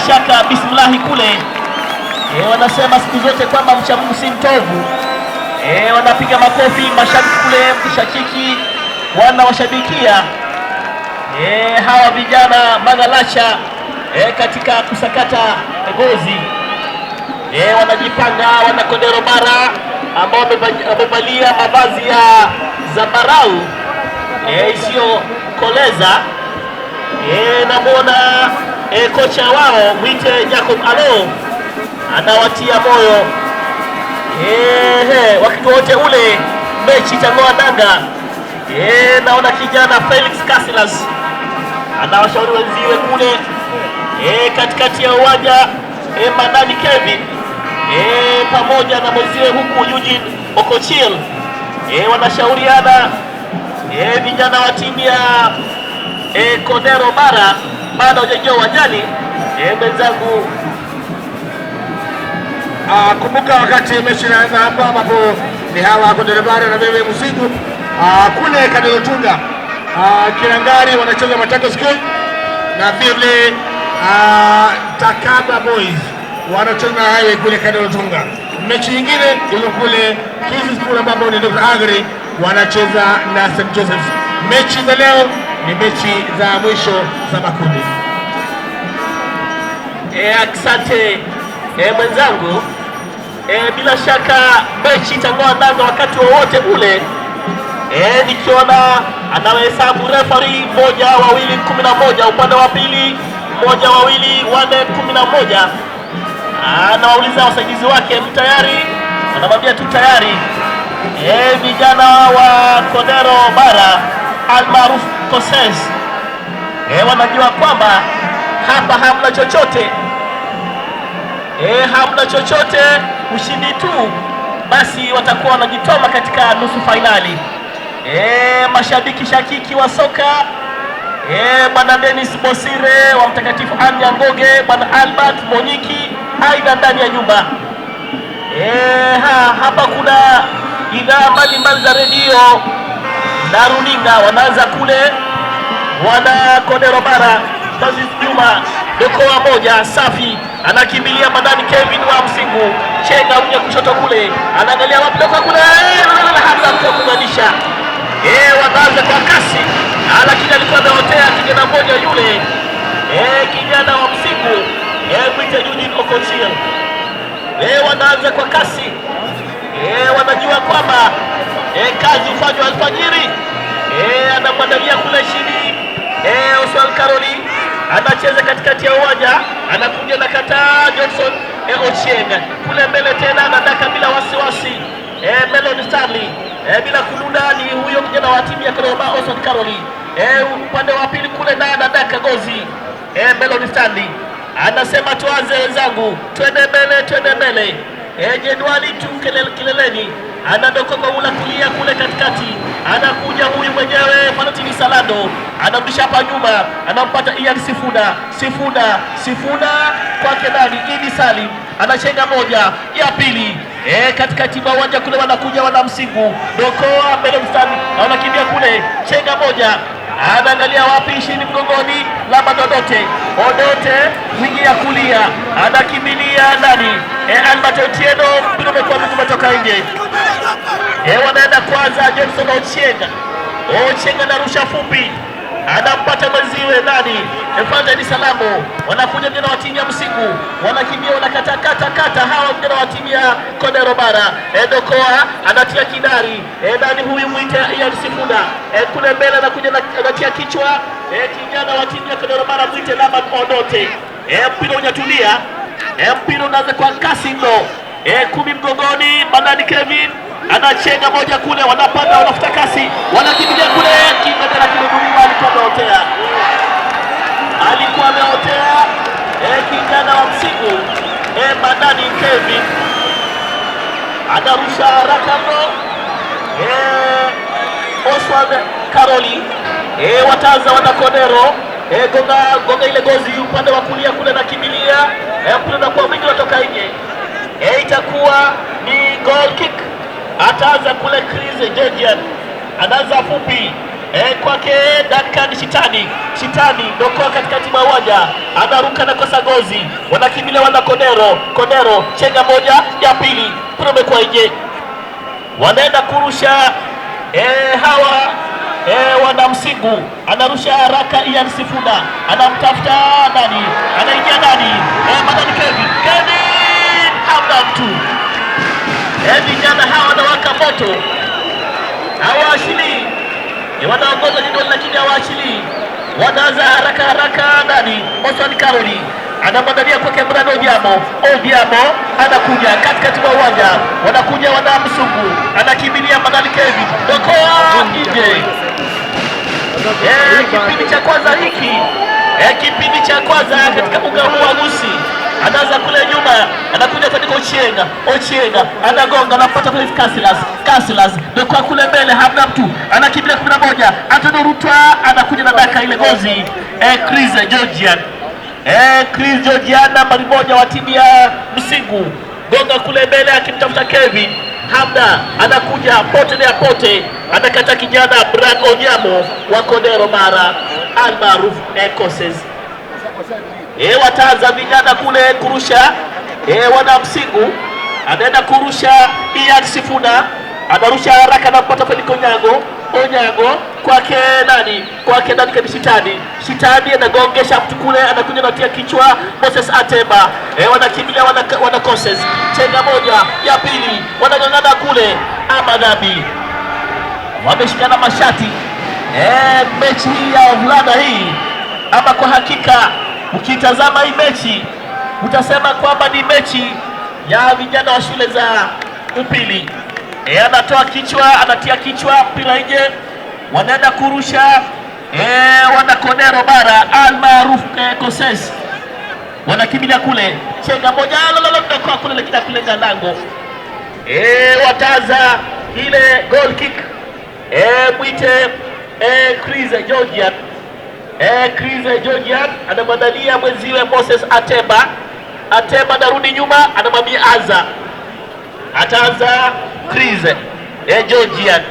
Bila shaka bismillahi kule. Wanasema siku zote kwamba mcha Mungu si mtovu. Wanapiga makofi mashabiki kule, mshakiki wanawashabikia hawa vijana Magalacha katika kusakata gozi. Wanajipanga wana Kondero Bara ambao wamevalia mavazi ya zambarau isiyokoleza. Namwona kocha wao mwite Jacob Alo anawatia moyo. Wakati wote ule mechi itang'oa nanga. Naona kijana Felix Casilas anawashauri wenziwe kule katikati ya uwanja, Manani Kevin pamoja na mwenziwe huku Eugene Okochil wanashauriana vijana wa timu ya Kondero Bara bado hawajaingia uwanjani. Mwenzangu. Kumbuka wakati mechi inaanza hapa ambapo ni hawa Kondero Bara na wewe Msigu, kule Kadelotunga, Kirangari wanacheza Machakos School na vile Takaba Boys wanacheza na Highway kule Kadelotunga. Mechi nyingine iko kule Kisii School ambapo ni Dr. Agri wanacheza na St. Joseph's. Mechi za leo ni mechi za mwisho za makundi. Asante mwenzangu. Bila shaka mechi itang'oa nanga wakati wowote ule. Nikiona anahesabu referee 1, 2, 11, upande wa pili 1, 2, 4, 11. Anawauliza wasaidizi wake, mtayari? Anamwambia tu tayari. Vijana wa Kondero Bara almaarufu Koses wanajua kwamba hapa hamna chochote. Hamna chochote, ushindi tu basi watakuwa wanajitoma katika nusu fainali. Mashabiki shakiki wa soka, Bwana Dennis Bosire wa Mtakatifu Anya Ngoge, Bwana Albert Monyiki aidha ndani ya nyumba. Hapa kuna idhaa mbalimbali za redio na runinga, wanaanza kule wana Kondero Bara. Francis Juma dokoa moja safi, anakimbilia Madani Kevin wa Msingu, chenga unya kushoto kule, anaangalia wapi, dokoa kule, hata mtu kuunganisha. Wanaanza kwa kasi, lakini alikuwa ameotea kijana mmoja yule, kijana wa Msingu, mwite Eugene Okochil. Wanaanza kwa kasi. Wanajua kwamba kazi hufanywa alfajiri. Anamwandalia kule chini Oswald Karoli anacheza katikati ya uwanja, anakuja na kataa Johnson Ochieng kule mbele tena anadaka bila wasiwasi. Melon Stanley bila kununa ni huyo kijana wa timu ya Kondero Bara Oswald Karoli. Upande wa pili kule naye anadaka gozi. Melon Stanley anasema tuanze wenzangu, twende mbele, twende mbele. Jedwali tu kileleni, anadoka kwa ula kulia kule katikati, anakuja huyu mwenyewe Valentine Salado, anamrudisha hapa nyuma, anampata Ian Sifuna, Sifuna, Sifuna kwake nani, Idi Salim anachenga moja ya pili. Katikati mwa uwanja kule wanakuja wana Msingu, dokoa mbele mstari na wanakimbia kule, chenga moja, anaangalia wapi, chini mgongoni, labda Odote, Odote wingi ya kulia, anakimbilia nani, Albert Otieno, mpira umekuwa mingi umetoka nje. Wanaenda kwanza Johnson Ochieng, Ochieng anarusha fupi, anampata mwenziwe nani, Efande Salamo, wanakuja vijana wa timu ya Msingu, wanakimbia wanakata kata kata hawa vijana wa timu ya Kondero Bara. Dokoa anatia kidari, nani huyu mwite Ian Sifuna, kule mbele anakuja anatia kichwa, kijana wa timu ya Kondero Bara mwite Laban Odote. Mpira hujatulia, mpira unaanza kwa kasi mno. 10 mgongoni, Bandani Kevin anachenga moja kule, wanapanda wanafuta kasi, wanakimbilia kule, kibendera kimeguliwa, alikuwa ameotea, alikuwa ameotea. Kijana wa Msingu, Bandani Kevin anarusha haraka mno. Oswald Karoli, wataanza wana Kondero, gonga gonga ile gozi upande wa kulia kule, nakimbilia, mpira unakuwa mwingi unatoka nje. Itakuwa ni goal kick. Ataanza kule Chris Georgian, anaanza fupi. Kwake Duncan Shitani. Shitani dokoa katikati mwa uwanja, anaruka na kosa gozi, wanakimbilia wana Kodero. Kodero chenga moja ya pili, mpira umekuwa nje, wanaenda kurusha hawa wana Msingu, anarusha haraka Ian Sifuna, anamtafuta nani, anaingia nani, Madani Kevin, Kevin hamna mtu. Vijana hawa wanawaka moto, hawaachilii, wanaongoza jedwali lakini hawaachilii, wanaanza haraka haraka. Nani, Osman Karoli anamwandalia kwake Brian Odhiambo. Odhiambo anakuja katikati mwa uwanja, wanakuja wana Msungu, anakimbilia Madani Kevin, dokoa nje. Kipindi cha kwanza hiki, kipindi cha kwanza katika uga huu wa Gusii, anaanza kule nyuma, anakuja katika Ochienga, Ochienga anagonga, anapata kule Kasilas, Kasilas dokoa kule mbele, hamna mtu, anakimbilia 11 Antonio Rutwa anakuja na daka ile gozi, Chris Georgian, Chris Georgian nambari 1 wa timu ya Msingu, gonga kule mbele akimtafuta Kevin Hamda, anakuja pote na pote, anakata kijana Brad Onyamo wa Kodero Mara almaarufu Ecoses. Wataanza vijana kule kurusha, wana Msingu anaenda kurusha Ian Sifuna, anarusha haraka na kupata Fediko Onyango. Onyango kwake nani, kwake nani kani Shitani, Shitani anagongesha mtu kule, anakuja anatia kichwa Moses Ateba. Wanakimbilia wana Koses, chenga moja ya pili, wanang'ang'ana kule ama dhabi, wameshikana mashati. Mechi hii ya wavulana hii, ama kwa hakika ukitazama hii mechi utasema kwamba ni mechi ya vijana wa shule za upili. Anatoa kichwa, anatia kichwa mpira nje, wanaenda kurusha wana Kodero Bara almaarufu Koses, wanakimbilia kule, chenga moja lololo kule, lakini kulenga lango. Wataanza ile goal kick. Mwite Chris Georgian. Chris Georgian anamwandalia mwenziwe Moses Ateba. Ateba anarudi nyuma, anamwambia anza. Ataanza Chris Georgian.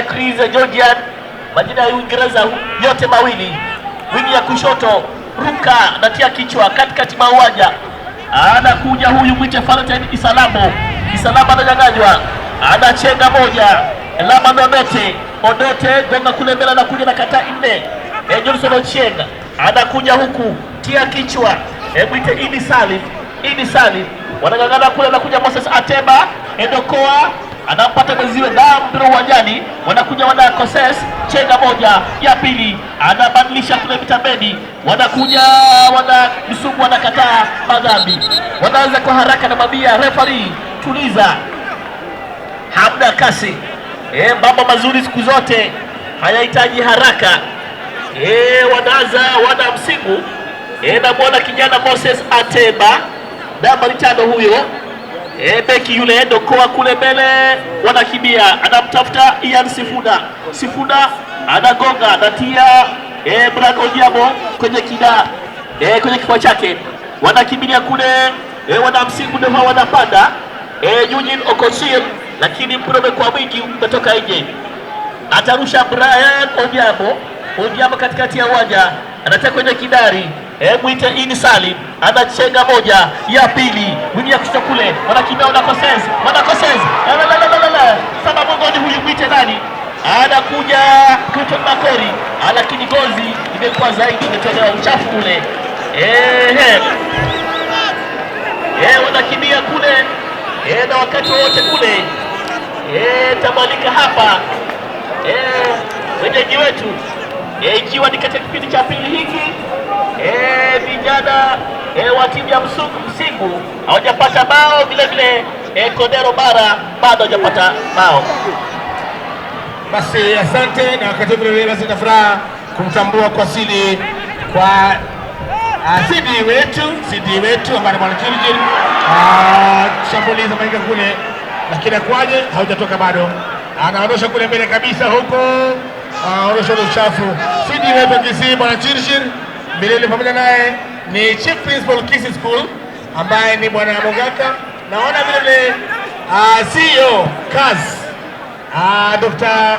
Chris Georgian, majina ya Uingereza yote mawili. Wingi ya kushoto, ruka anatia kichwa katikati mwa uwanja. Anakuja huyu mwite Valentine Isalamo. Isalamo ananyang'anywa, anachenga moja. Lama Odote, Odote gonga kule mbele, anakuja na kata nne. Johnson Ochieng anakuja huku, tia kichwa. Mwite Idi Salim, Idi Salim wanang'ang'ana kule, anakuja Moses Ateba, Edokoa anampata mwenziwe na mpira uwanjani, wanakuja wana Koses, chenga moja ya pili, anabadilisha kule mitambeni, wanakuja wana Msungu, wanakataa madhambi, wanaanza kwa haraka na mabia referee, tuliza, hamna kasi. Mambo mazuri siku zote hayahitaji haraka. Wanaanza wana Msingu. Namwona kijana Moses Ateba nambari 5 huyo. Beki yule dokoa kule mbele, wanakimbia, anamtafuta Ian Sifuna. Sifuna anagonga, anatia Brad Onyamo kwenye kida, kwenye kifua chake, wanakimbilia kule, wana Msingu ndio wanapanda, Eugene Okochir, lakini mpira umekuwa mwingi umetoka nje. Atarusha Brian Onyamo. Onyamo katikati ya uwanja, anatia kwenye kidari. Mwite Ini Salim anachenga moja ya pili, mwingi ya kushoto kule, wanakimbia wana Koses, wana Koses, la saba mgongoni huyu mwite nani, anakuja Clinton Makori, lakini gozi imekuwa zaidi, imetolewa uchafu kule. Wanakimbia kule, na wakati wote kule tamalika hapa wenyeji wetu, ikiwa ni katika kipindi cha pili hiki. Vijana wa timu ya Msingu hawajapata bao, vile vile Kodero Bara bado hawajapata bao. Basi asante, na wakati vile vile basi na furaha kumtambua kwa sili kwa CD wetu ambaye ni Bwana Chirchir. Shambulizi zafanyika kule, lakini kwaje haujatoka bado. Anaondosha kule mbele kabisa huko, anaondosha uchafu. CD wetu Kisii Bwana Chirchir, vilevile pamoja naye ni Chief Principal Kisii School ambaye ni Bwana Mogaka. Naona vile vile CEO Kaz, Dr.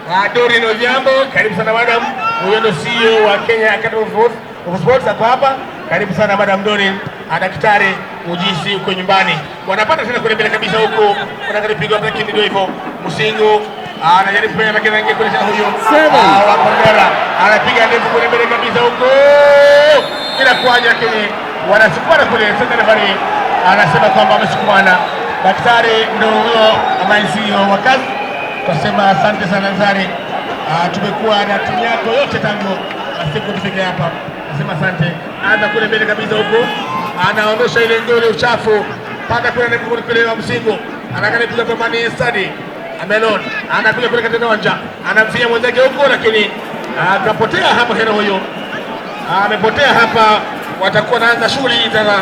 Doreen Odhiambo, karibu sana madam. Huyo ndo CEO wa Kenya Academy of Sports hapo hapa. Karibu sana madam Doreen, daktari ujisi huko nyumbani. Wanapata tena kule mbele kabisa huko, wanakaripiga lakini ndio hivyo. Musingu anajaribu kupenya lakini anaingia kule tena huyo. Wa Kondera anapiga ndefu kule mbele kabisa huko. Ila kuaje lakini wanasukumana kule. Sasa referee anasema kwamba wamesukumana. Daktari ndio huyo ambaye CEO wa kazi. Tunasema asante sana Nzari. Tumekuwa na timu yako yote tangu siku tufike hapa. Nasema asante. Anza kule mbele kabisa huko. Anaondosha ile ngoli uchafu. Paka kule na kule wa Msingo. Anaangalia piga kwa Mani Stadi. Amelon anakuja kule katika uwanja. Anamfinya mwenzake huko lakini akapotea hapa tena huyo. Amepotea hapa, watakuwa naanza shughuli tena.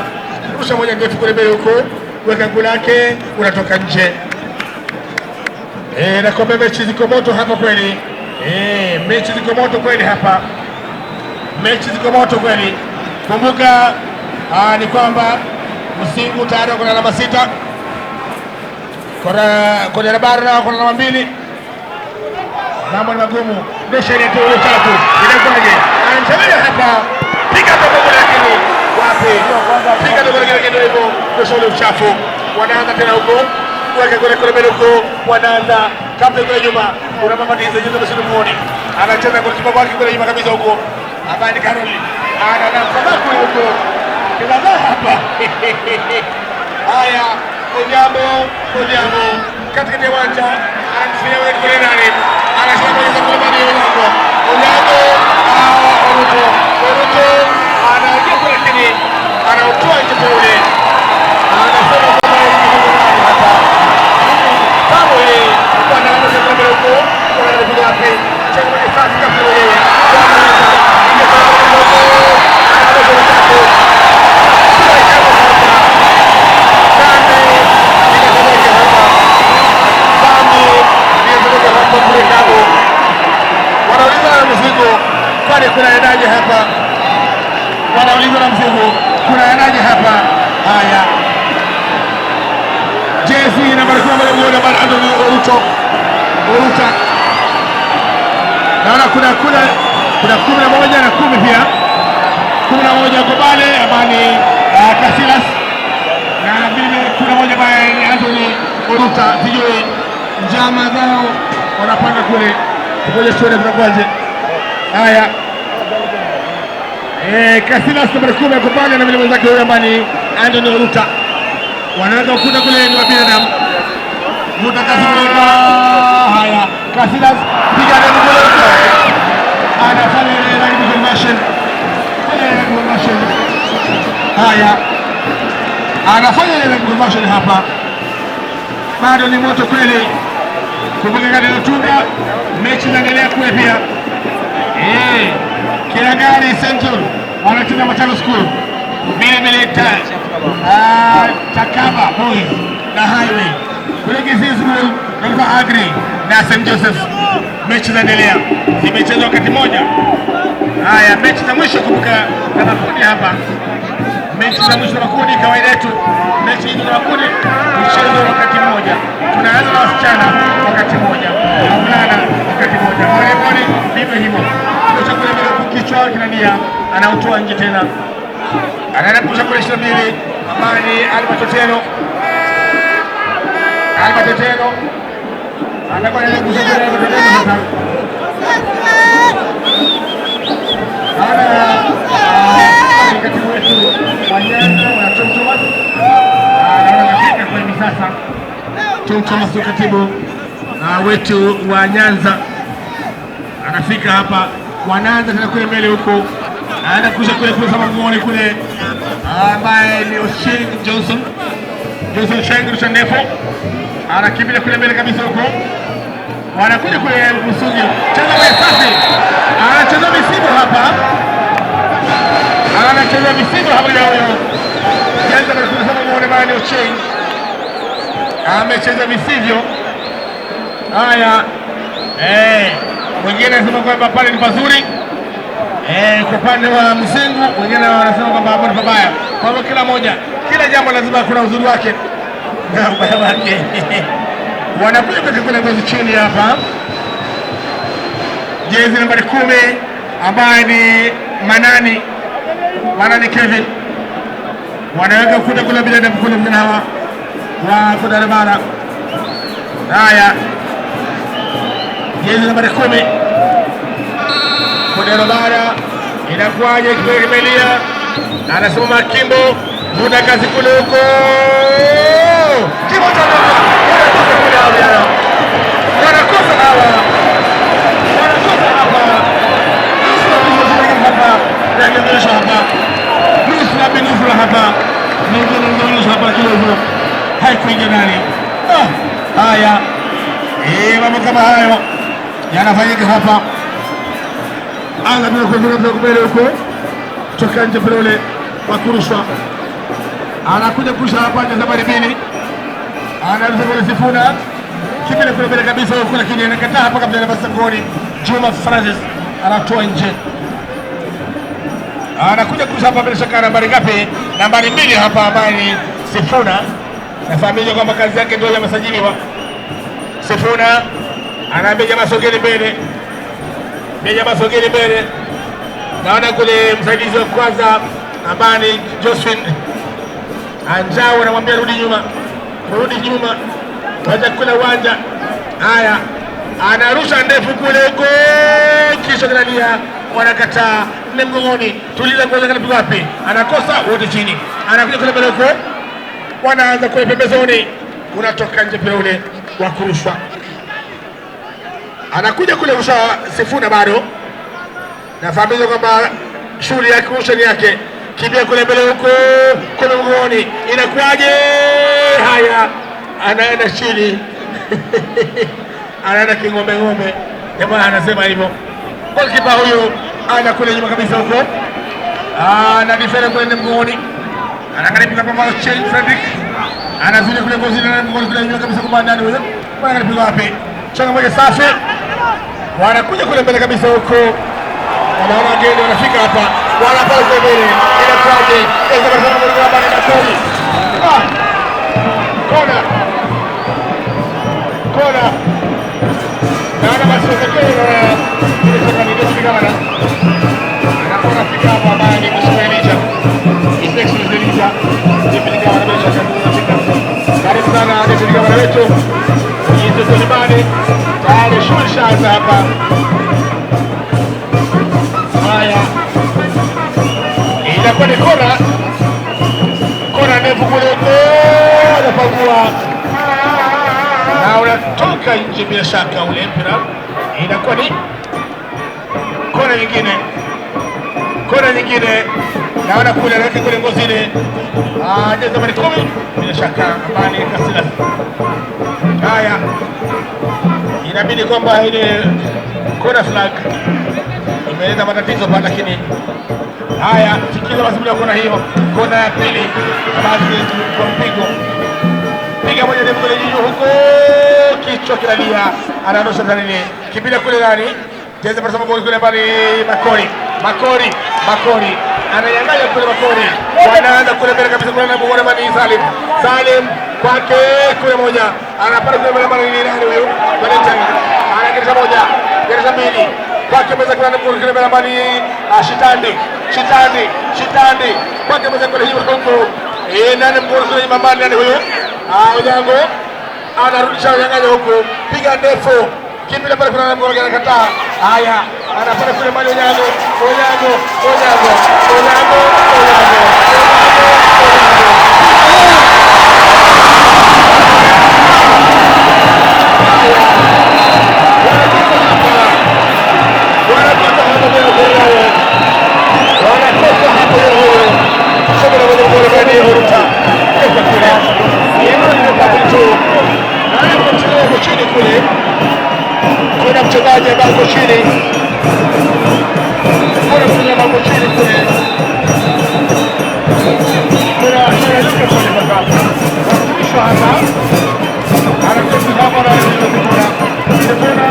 Rusha moja ndefu kule mbele huko. Weka nguli lake unatoka nje. Na kwa mechi ziko moto hapa kweli. Mechi ziko moto kweli hapa. Mechi ziko moto kweli. Kumbuka ni kwamba Msingu tayari kuna alama 6. Kondera Bara na kuna alama 2. Mambo ni magumu. Ndio sheria tu ile tatu. Inakuwaje? Anachelewa hapa. Piga kwa lakini wapi? Piga kwa lakini ndio hivyo. Ndio ule uchafu. Wanaanza tena huko. Weka kule kule mbele huko, wanaanza kabla kule nyuma. Kuna mama ndizo hizo basi muone. Anacheza kwa kipa wake kule nyuma kabisa huko. Hapa ni Karoli. Ana na kule huko. Kila hapa. Haya, Odhiambo, Odhiambo katika uwanja anamfinya wewe kule nani? Anasema moja kwa moja Odhiambo. Odhiambo Oruto. Oruto anaingia kule lakini anautoa nje ule. Anasema hapa. Kama yeye anaanza kwa huko, anapiga wapi? Chama ni safi kama yeye. Wanauliza na mzigo, kwani kuna endaje hapa? Wanauliza na mzigo, kuna endaje hapa? Haya. Jezi nambari 11 bwana Anthony Oruto. Oruta. Naona kuna 11 na 10 pia. 11 kwa pale amani Casillas. Na vile 11 bwana Anthony Oruta, sijui njama zao wanapanga kule. Ngoja tuone kwanza. Haya. Casillas nambari 10 kwa pale na vile mwenzake huyo amani Anthony Oruta. Wanaweka ukuta kule ni wa binadamu. Muta Casillas. Haya, Casillas piga ndio kule. Anafanya ile rugby conversion. Fanya ile conversion. Haya. Anafanya ile conversion hapa. Bado ni moto kweli. Kumbuka katika Tunga mechi inaendelea kule pia. Kirangari Central wanacheza Machakos School. Vile vile Takaba Boys na Highway. Kule Kisii School na Agri na St Joseph. Mechi zinaendelea. Zimechezwa wakati mmoja. Haya, mechi za mwisho kumbuka na makundi hapa. Mechi za mwisho na makundi kawaida yetu. Mechi hizo za makundi mchezo wakati mmoja. Tunaanza na wasichana wakati mmoja. Wavulana wakati mmoja. Pole vivyo hivyo. Kocha kule mbele kichwa kinania anautoa nje tena. Anaenda kurusha kule 22 amani Albert Oteno. Albert Oteno anakuwa anaenda kurusha kule Albert Oteno sasa. Ana katibu wetu wa Nyanza wa Tom Thomas. Anaona anafika kwa hivi sasa. Tom Thomas ndio katibu wetu wa Nyanza. Anafika hapa, wanaanza tena kule mbele huko. Anaenda kurusha kule kule sama muone kule ambaye ni Oshing Johnson. Johnson Sheng rusha ndefu. Anakimbilia kule mbele kabisa huko. Wanakuja kule Msungi. Cheza kwa safi. Anacheza misimu hapa. Anacheza misimu hapa leo huyo. Jeza na kusema muone bani Oshing. Amecheza visivyo. Haya. Mwingine anasema kwamba pale ni pazuri. Kwa upande wa Msingu, wengine wanasema kwamba hapo ni pabaya. Kwa hiyo kila moja, kila jambo lazima kuna uzuri wake na ubaya wake. Wanakuja kwa kule ngozi chini hapa. Jezi nambari 10 ambaye ni Manani, Manani Kevin, wanaweka ukuta kule bila kule vijana hawa wa Kondele Bara. Haya, jezi nambari 10 Kondele Bara, inakuwaje? Kimelia anasema Kimbo, muda kazi kule huko Kimbo wanakosa kule hawa vijana, wanakosa hawa, wanakosa hapa hapa naendelesha hapa nusra binusra hapa nyingine hapa kidogo haikuingia ndani. Haya, mambo kama hayo yanafanyika hapa. Anza bila kuvuka mbele huko kutoka nje pale ule wa kurushwa, anakuja kurusha hapa nambari 2, anarusha kule Sifuna kibele kule mbele kabisa huko, lakini anakataa hapa kabla ya Basangoni. Juma Francis anatoa nje, anakuja kurusha hapa bila shaka nambari ngapi? Nambari 2 hapa ambaye ni Sifuna. Nafahamika kwamba kazi yake ndio yamesajiliwa. Sifuna anaambia jamaa sogeni mbele, jamaa sogeni mbele. Naona kule msaidizi wa kwanza ambaye ni Josephine Anjao anamwambia rudi nyuma, rudi nyuma, wacha kula uwanja. Haya, anarusha ndefu kule huko, kisha kinalia, wanakataa nne mgongoni. Tuliza kwanza, kanapiga wapi? Anakosa wote chini, anakuja kule mbele huko, wanaanza kule pembezoni, unatoka nje mpira ule wa kurushwa. Anakuja kule rusha Sifuna, bado nafahamika kwamba shughuli yake kurusha ni yake. Kimbia kule mbele huko kule mgongoni, inakuwaje? Haya, anaenda chini anaenda king'ombe ng'ombe, jamaa anasema hivyo. Goalkeeper huyu ana kule nyuma kabisa huko, ana defender kule mgongoni, anaangalia kwa Frederick, anazuia kule ngozi na mgongoni kule nyuma kabisa kwa ndani huyo, anapiga wapi? Changa moja safi, wanakuja kule mbele kabisa huko, wanaona wageni wanafika hapa, wanapaa kule mbele, inakuwaje? Kona, kona, naona basi anakuwa anafika hapa ambaye ni Mheshimiwa Elija, His Excellency Elija, Deputy Governor bila shaka anafika. Karibu sana Deputy Governor wetu Yusuf Sulemani, tayari shughuli ishaanza hapa. Haya, inakuwa ni kona, kona ndefu kule huko, anapangua na unatoka nje bila shaka ule mpira. Inakuwa ni kona nyingine, kona nyingine. Naona kule anaweka kule ngozi ile, jezi nambari 10 bila shaka ambaye ni Kasilas. Haya, inabidi kwamba ile kona flag imeleta matatizo pale, lakini haya, sikiza basi bila kona hiyo, kona ya pili basi kwa mpigo piga moja ndefu kule juu huko, kichwa kinalia, anarusha ndani, kibila kule ndani, jezi nambari 7 kule mbali, Makori, Makori, Makori ananyang'anya kule Makori, wanaanza kule mbele kabisa kule na bwana Mani Salim, Salim kwake kule moja, anapata kule mbele mbali, ni nani huyu? Valentine anaingiza moja, gereza mbili kwake meza kule kule mbele mbali, Shitandi, Shitandi, Shitandi kwake meza kule hiyo huko, nani mgoro kule mbali, nani huyu? Onyango anarudisha Onyango huko, piga ndefu kibila pale, kuna mgoro anakataa. Haya, anapata kule mbali Onyango, Onyango, Onyango, Onyango, Onyango, wanakosa hapo huyo somo la moja kwa moja Oruta kwa kule na chini kule, kuna mchezaji ambaye yuko chini, kuna mchezaji ambaye yuko chini kule, kuna anashuka kule sasa, mwisho hapa anakuja hapa na Sifuna, Sifuna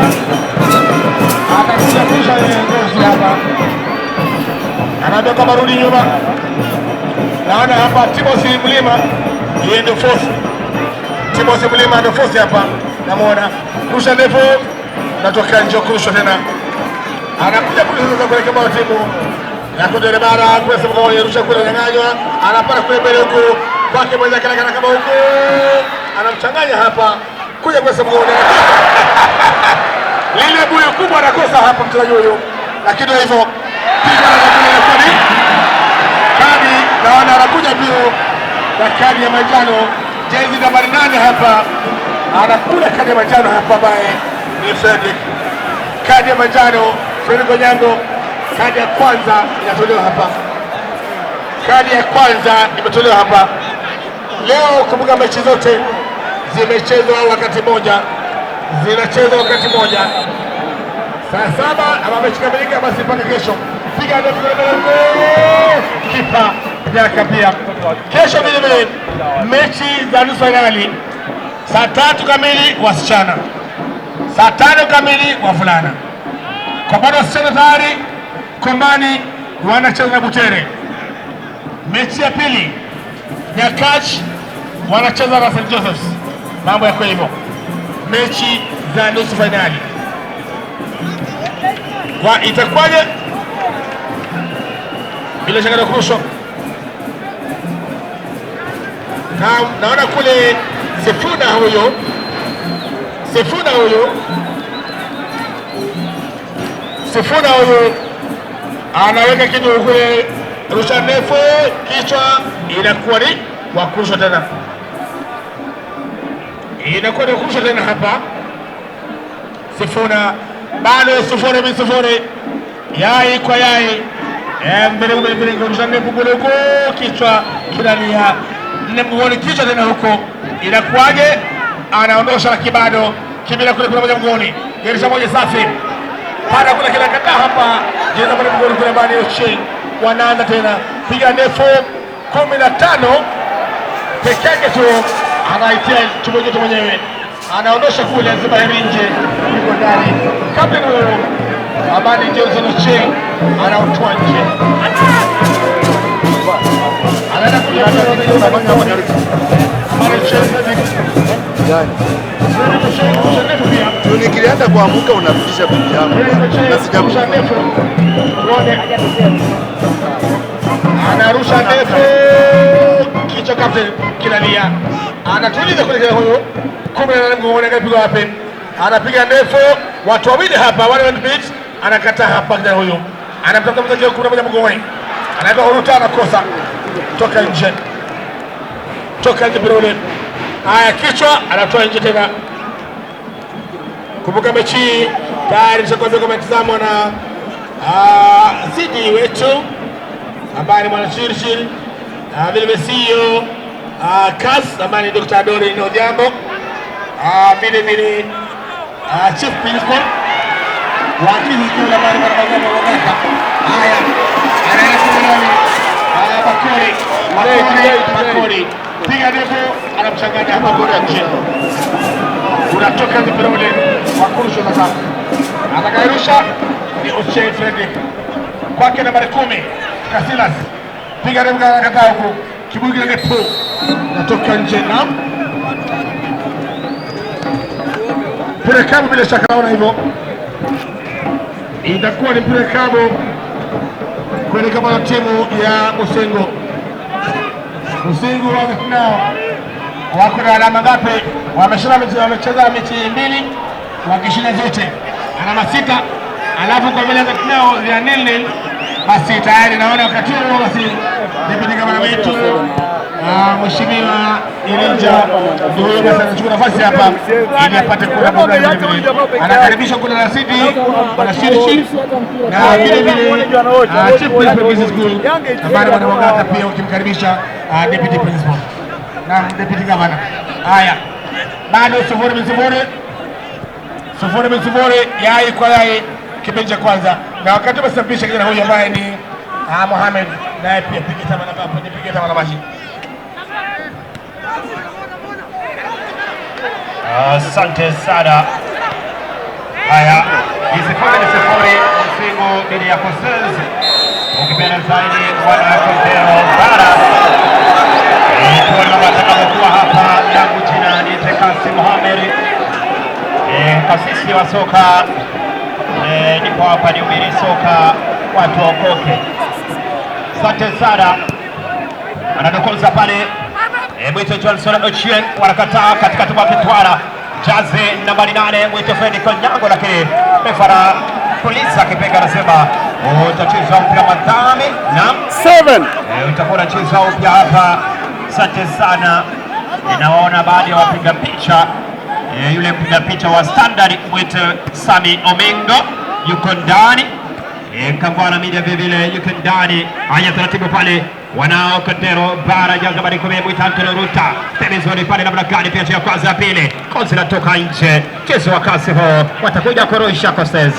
atakuja kusha ile ngozi hapa, anaambia kama rudi nyuma. Naona hapa Timothy Mlima yeye ndio force, Timothy Mlima ndio force hapa, namuona rusha ndefu natoka nje kurusha tena, Anakuja kule sasa kuelekea kwa timu ya Kondele Bara, kwa sababu kwa Yerusha kule ananyang'anywa, anapata kule mbele huku kwake mwenzake kana kama huku anamchanganya hapa kuja kwa sababu lile buyu kubwa anakosa hapa mchezaji huyu, lakini hivyo piga na kule kwa ni kadi, naona anakuja bio na kadi ya manjano, jezi nambari 8 hapa anakula kadi ya manjano hapa, ambaye ni Fredrick. Kadi ya manjano Fredrick Onyango, kadi ya kwanza inatolewa hapa, kadi ya kwanza imetolewa hapa leo. Kumbuka mechi zote zimechezwa wakati moja, zinachezwa wakati moja saa 7 ama mechi kamilika basi mpaka kesho. Piga ndefu kipa yaka pia kesho vile vile mechi za nusu fainali saa 3 kamili wasichana, saa 5 kamili wavulana. Kwa bado wasichana tayari Kombani wanacheza na Butere. Mechi ya pili Nyakach wanacheza na St. Joseph's. Mambo yako hivyo. Mechi za nusu fainali kwa itakuwaje? Bila shaka kurushwa. Na naona kule Sifuna huyo, Sifuna huyo, Sifuna huyo anaweka kitu kule, rusha ndefu, kichwa inakuwa ni wa kurushwa tena, inakuwa ni kurushwa tena hapa. Sifuna bado 0-0, yai kwa yai, mbele mbele mbele, rusha ndefu kule huko, kichwa kinalia nne mgongoni, kichwa tena huko, inakuwaje? Anaondosha kibado kibila kule, kuna moja mgongoni, gerisha moja safi para kule kila kata hapa, jeza pale mgongoni kule bani Ochieng, wanaanza tena piga ndefu 15 peke yake tu, anaitia tumoja mwenyewe, anaondosha kule zima heri nje, yuko ndani kapteni huyo Amani Johnson Ochieng anautoa nje, anaenda kule Nikilianza kuamuka unarudisha bibi yangu na sijamuka. Anarusha ndefu, kichwa captain kinalia, anatuliza kule kile huyo 18 mgongoni, akapiga wapi? Anapiga ndefu, watu wawili hapa wale beat, anakataa hapa kijana huyo, anamtafuta mzee 11 mgongoni, anaweka huruta, anakosa, toka nje, toka nje mpira. Haya, kichwa anatoa nje tena. Kumbuka mechi tayari nishakwambia kama tazamwa na Zidi wetu ambaye ni mwana Churchill, vile vile CEO Kas ambaye ni Dr. Dori Odhiambo, vile vile Chief Principal wa Kizi School ambaye ni mwana Wagaka. Haya, anaenda kwa Bakori, Bakori, Bakori piga ndefu, anamchanganya hapa bora nje, unatoka mpira ule wa kurusha sasa. Atakayerusha ni Ochieng Fredrick, kwake nambari 10 Kasilas, piga ndefu, anakataa huku, kibuyu kile ndefu natoka nje na mpira kabu. Bila shaka naona hivyo itakuwa ni mpira kabu kuelekea kwa timu ya Musengo. Musengo nao wako na alama ngapi? Wamecheza mechi 2 wakishinda zote, alama 6, alafu kwa vile nao ya 0 basi tayari naona wakati huo basi deputy gavana wetu Mheshimiwa Irinja ndio huyo basi anachukua nafasi hapa ili apate kura burudani. Anakaribisha kura na City na Shirishi na vile vile Chief Principal Business School ambaye bwana Wangata pia ukimkaribisha Deputy Principal na Deputy Governor. Haya, bado 0-0, 0-0, yai kwa yai kipindi cha kwanza, na wakati basi kijana huyu ambaye ni Mohamed naye pia piga tama na papo, piga tama na maji. Asante sana. Haya, ni 0-0 Musingu dhidi ya Kosez, ukipenda zaidi wana Kondero Bara. Tuone mambo atakapokuwa hapa. Yangu jina ni Tekasi Mohamed, kasisi wa soka Niko hapa nihubiri soka watu waokoke. Asante sana. Anadokoza pale Mwito Johnson Ochieng, wanakataa katikati mwa Kitwara. Jazi nambari 8 Mwito Fred Konyango, lakini refa polisi akipiga anasema utacheza mpira madhambi. Naam, 7. Utakuwa unacheza upya hapa. Asante sana. Ninaona baadhi ya wapiga picha, yule mpiga picha wa Standard Mwito Sami Omingo yuko ndani. Kangwana Media vile vile yuko ndani. Haya, taratibu pale wanao Kondero Bara, jazi nambari 10 Mwita Antonio Ruta pembezoni pale, namna gani pia ya kwanza ya pili, kozi inatoka nje. Mchezo wa kasi huo, watakuja kurusha Koses,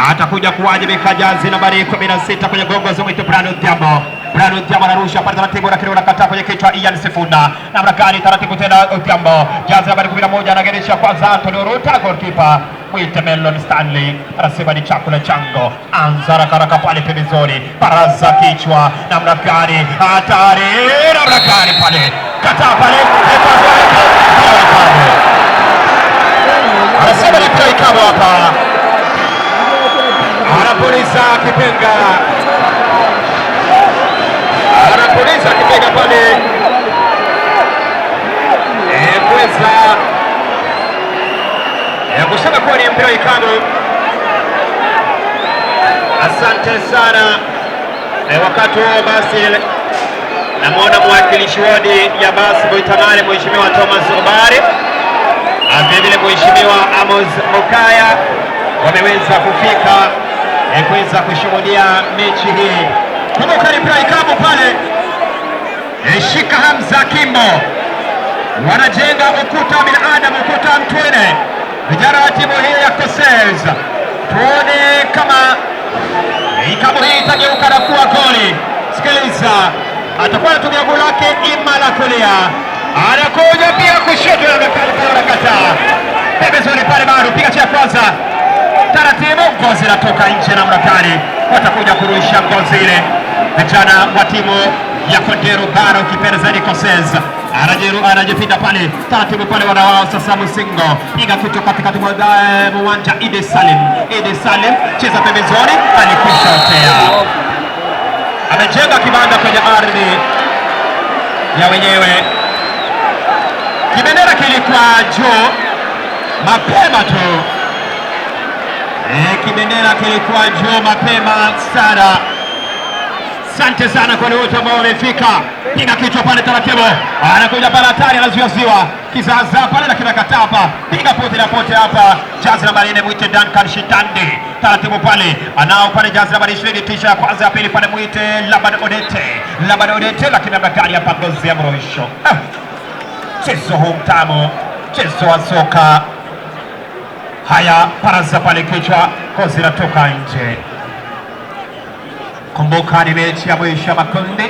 atakuja kuwajibika jazi nambari 16 kwenye gongo za Mwito Brano Odhiambo. Brano Odhiambo anarusha pale taratibu, lakini unakataa kwenye kichwa Ian Sifuna. Namna gani taratibu tena Odhiambo, jazi nambari 11 anageresha kwanza Antonio Ruta, goalkeeper Mwite Melon Stanley anasema ni chakula chango. Anza haraka haraka pale pembezoni, baraza kichwa, namna gani hatari, namna gani pale, kataa pale, anasema ni play kama hapa, anapuliza kipenga, anapuliza kipenga pale kuweza kusema kuwa ni mpira ikabu. Asante sana. Wakati huo basi namuona mwakilishi wodi ya basi Boitamare Mheshimiwa Thomas Obare, vile vile Mheshimiwa Amos Mokaya wameweza kufika kuweza kushuhudia mechi hii. Kumbuka ni mpira ikabu pale. Shika Hamza Kimbo, wanajenga ukuta wa binadamu, ukuta wa mtwene, vijana wa timu hii ya Kosez. Tuone kama ikabu hii itageuka na kuwa goli. Sikiliza, atakuwa anatumia goli lake ima la kulia, anakuja pia kushoto, anakataa pembezoni pale, bado piga cha kwanza taratibu, ngozi inatoka nje na mrakani, watakuja kurusha ngozi ile vijana wa timu ya Kondero Bara, ukipenda zaidi Kosez. Anajipinda pale taratibu pale, wanawao sasa Musingo piga kitu katikati mwa uwanja. Idi Salim, Idi Salim cheza pembezoni, alikwisha otea, amejenga kibanda kwenye ardhi ya wenyewe. Kibendera kilikuwa juu mapema tu, kibendera kilikuwa juu mapema sana. Asante sana kwa wote ambao wamefika. Piga kichwa pale taratibu, anakuja pale hatari, anazuiwa kizaza pale, lakini akataa hapa. Piga pote na pote hapa, jazi nambari 4 Mwite Duncan Shitande taratibu pale, anao pale jazi nambari 29 ya kwanza ya pili pale Mwite Laban Odete, Laban Odete, lakini amekali hapa ngozi ya mrusho. Mchezo huu mtamu, mchezo wa soka. Haya, paraza pale kichwa, kozi inatoka nje. Kumbuka ni mechi ya mwisho ya makundi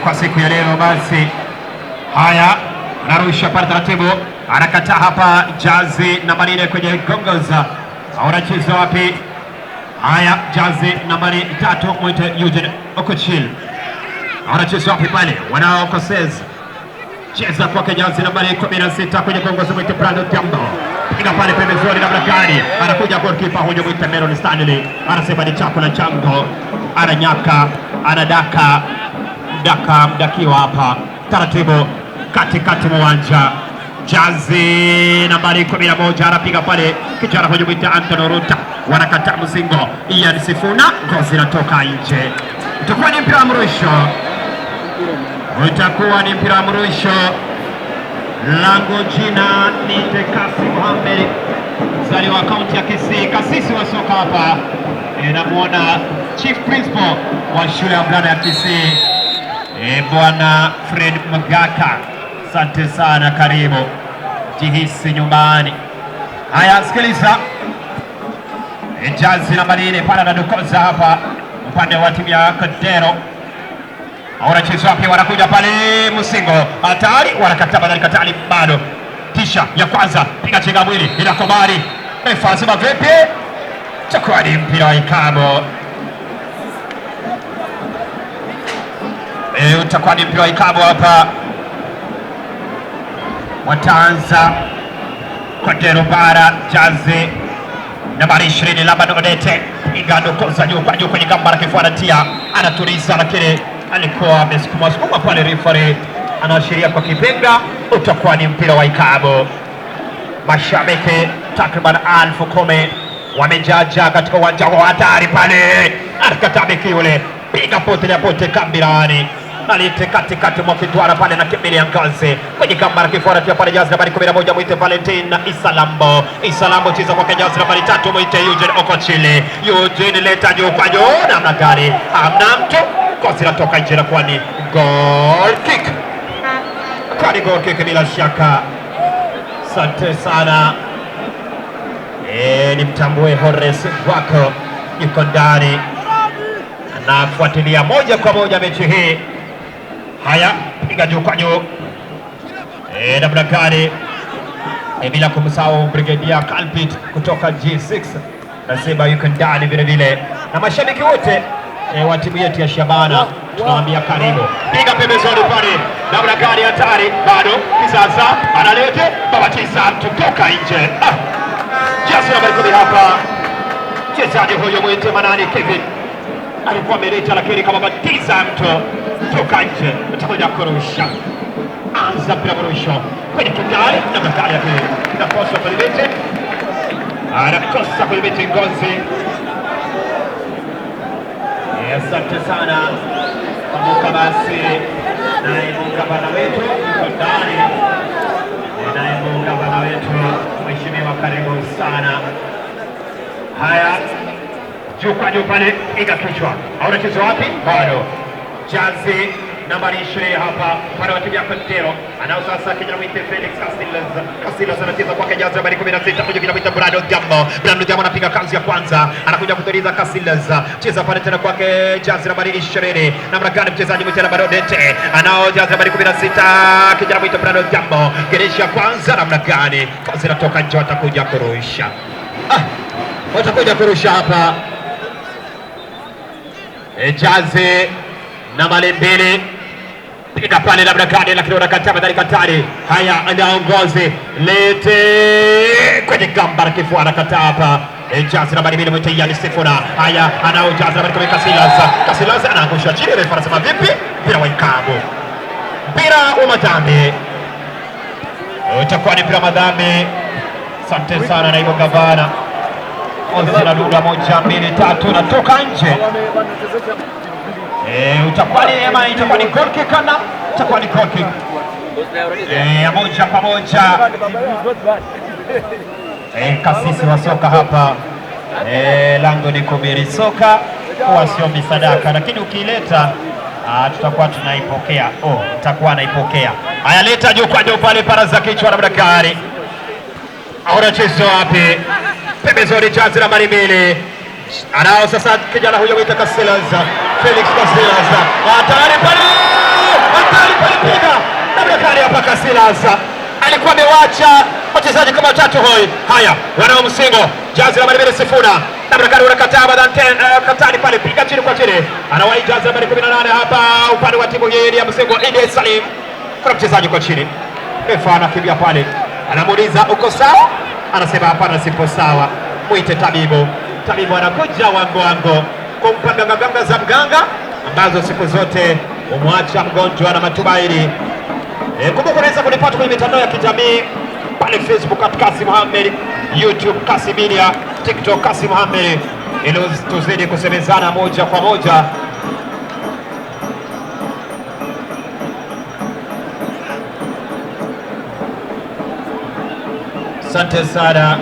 kwa siku ya leo basi. Haya, narusha pale taratibu, anakataa hapa jazi nambari 4 kwenye gongoza. Anacheza wapi? Haya, jazi nambari 3 Mwite Eugene Okochil. Anacheza wapi pale? Wanao Kosez. Cheza kwake jazi nambari 16 kwenye gongoza Mwite Brando Jambo. Piga pale pembezoni namna gani? Anakuja goalkeeper huyo Mwite Meron Stanley. Anasema ni chakula chango. Ananyaka, anadaka, mdaka, mdakiwa hapa. Taratibu katikati uwanja. Jazi nambari 11 anapiga pale kijana huyo Mwite Antonio Ruta. Wanakataa mzingo. Ian Sifuna, ngozi inatoka nje. Itakuwa ni mpira wa mrusho. Itakuwa ni mpira wa mrusho. Langu jina ni Tekasi Mohamed, mzaliwa kaunti ya Kisii, kasisi wa soka hapa. Namuona Chief Principal wa shule ya wavulana ya Kisii, Bwana Fred Mgaka. Asante sana, karibu, jihisi nyumbani. Haya, sikiliza, jazi nambari 4 pale anadokoza hapa upande wa timu ya Kondero. Wanacheza wapi? Wanakuja pale Musingo, hatari, wanakataa badali katali bado. Kisha ya kwanza piga chenga mwili inakubali. Refa anasema vipi? Chukua ni mpira wa ikabu. Utakuwa ni mpira wa ikabu hapa. Wataanza Kondero Bara, jazi nambari 20 Laban Odete, igadokoza juu kwa juu kwenye gamba la kifua, anatia anatuliza, lakini alikuwa amesukuma sukuma pale, referee anaashiria kwa kipenga, utakuwa ni mpira wa ikabu. Mashabiki takriban 10,000 wamejaja katika uwanja wa hatari pale, anakatabiki yule, piga pote la pote kambirani alite katikati mwa kitwara pale na kimbilia ngazi kwenye kamba la kifua anatia pale jazi nambari 11 mwite Valentin Isalambo. Isalambo cheza kwake jazi nambari 3 mwite Eugene Okochile. Eugene leta juu kwa juu, namna gani? Hamna mtu, kosi natoka nje na kuwa ni goal kick. Kwa ni goal kick bila shaka. Asante sana. Nimtambue Horace Gwako yuko ndani anafuatilia moja kwa moja mechi hii. Haya, piga juu kwa juu namna gani? Bila kumsahau Brigedia Kalpit kutoka G6 nasema yuko ndani vile vile, na mashabiki wote wa timu yetu ya Shabana tunawaambia karibu. Piga pembezoni pale, namna gani? Hatari bado, kisasa analete baba tisa tutoka nje. Jasi nambari 10 hapa, mchezaji huyo mwite Manani Kevin alikuwa ameleta, lakini kama batiza mtu toka nje, utakwenda kurusha. Anza mpira mrusho kwenye kidari na bakari yake nakosa kudhibiti, anakosa kudhibiti Ngozi. Asante sana. Kumbuka basi naibu gavana wetu yuko ndani, naibu gavana wetu mheshimiwa, karibu sana. Haya, juu kwa juu pale, iga kichwa, haunacheza wapi? Bado jazi nambari 20 hapa pale wa timu ya Kondero anao sasa kijana mwite Felix Casillas. Casillas anacheza kwake jazi nambari 16 kuja kijana mwite Brando Jambo. Brando Jambo anapiga kazi ya kwanza, anakuja kutuliza Casillas, cheza pale tena kwake jazi nambari 20 namna gani mchezaji mwite nambari Odete anao jazi nambari 16 kijana mwite Brando Jambo, geresha kwanza namna gani, kazi inatoka nje, watakuja kurusha. Watakuja kurusha hapa jazi nambari 2 piga pale labda kadi, lakini wanakataa badali katari. Haya, anaongozi lete kwenye gamba la kifua, anakataa hapa. Jazi nambari 2 mwite Ian Sifuna. Haya, anao jazi nambari 10 Casillas. Casillas anaangusha chini, refa anasema vipi? Mpira wa ikabu, mpira wa madhambi, utakuwa ni mpira wa madhambi. Asante sana naibu gavana. Ozi na Lula, 1 2 3, natoka nje. Utakuwa ni ema, itakuwa ni goal kick na itakuwa ni goal kick. Moja kwa moja. Kasisi wa soka hapa. Lango ni kubiri soka, huwa sio misadaka, lakini ukileta tutakuwa tunaipokea. Tutakuwa naipokea. Haya, leta juu kwa juu pale, para za kichwa na Bakari. Anacheza wapi? Pembezoni jazi nambari 2. Anao sasa kijana huyo mwita Casillas, Felix Casillas. Hatari pale! Hatari pale, piga! Namna gani hapa Casillas? Alikuwa amewacha wachezaji kama watatu hoi. Haya, wanao Msingo, jazi nambari 2 Sifuna. Namna gani unakataa badante katani pale, piga chini kwa chini. Anawahi jazi nambari 18 hapa upande wa timu hii ya Msingo, Idi Salim. Kuna mchezaji kwa chini. Refa anakimbia pale. Anamuuliza uko sawa? Anasema hapana, sipo sawa. Mwite tabibu. Tabibu anakuja wango wango kumpa ganga za mganga ambazo siku zote umwacha mgonjwa na matumaini. Kumbuka unaweza kunipata kwenye mitandao ya kijamii pale Facebook @Kassim Mohamed, YouTube Kassim Media, TikTok Kassim Mohamed, ili tuzidi kusemezana moja kwa moja. Asante sana.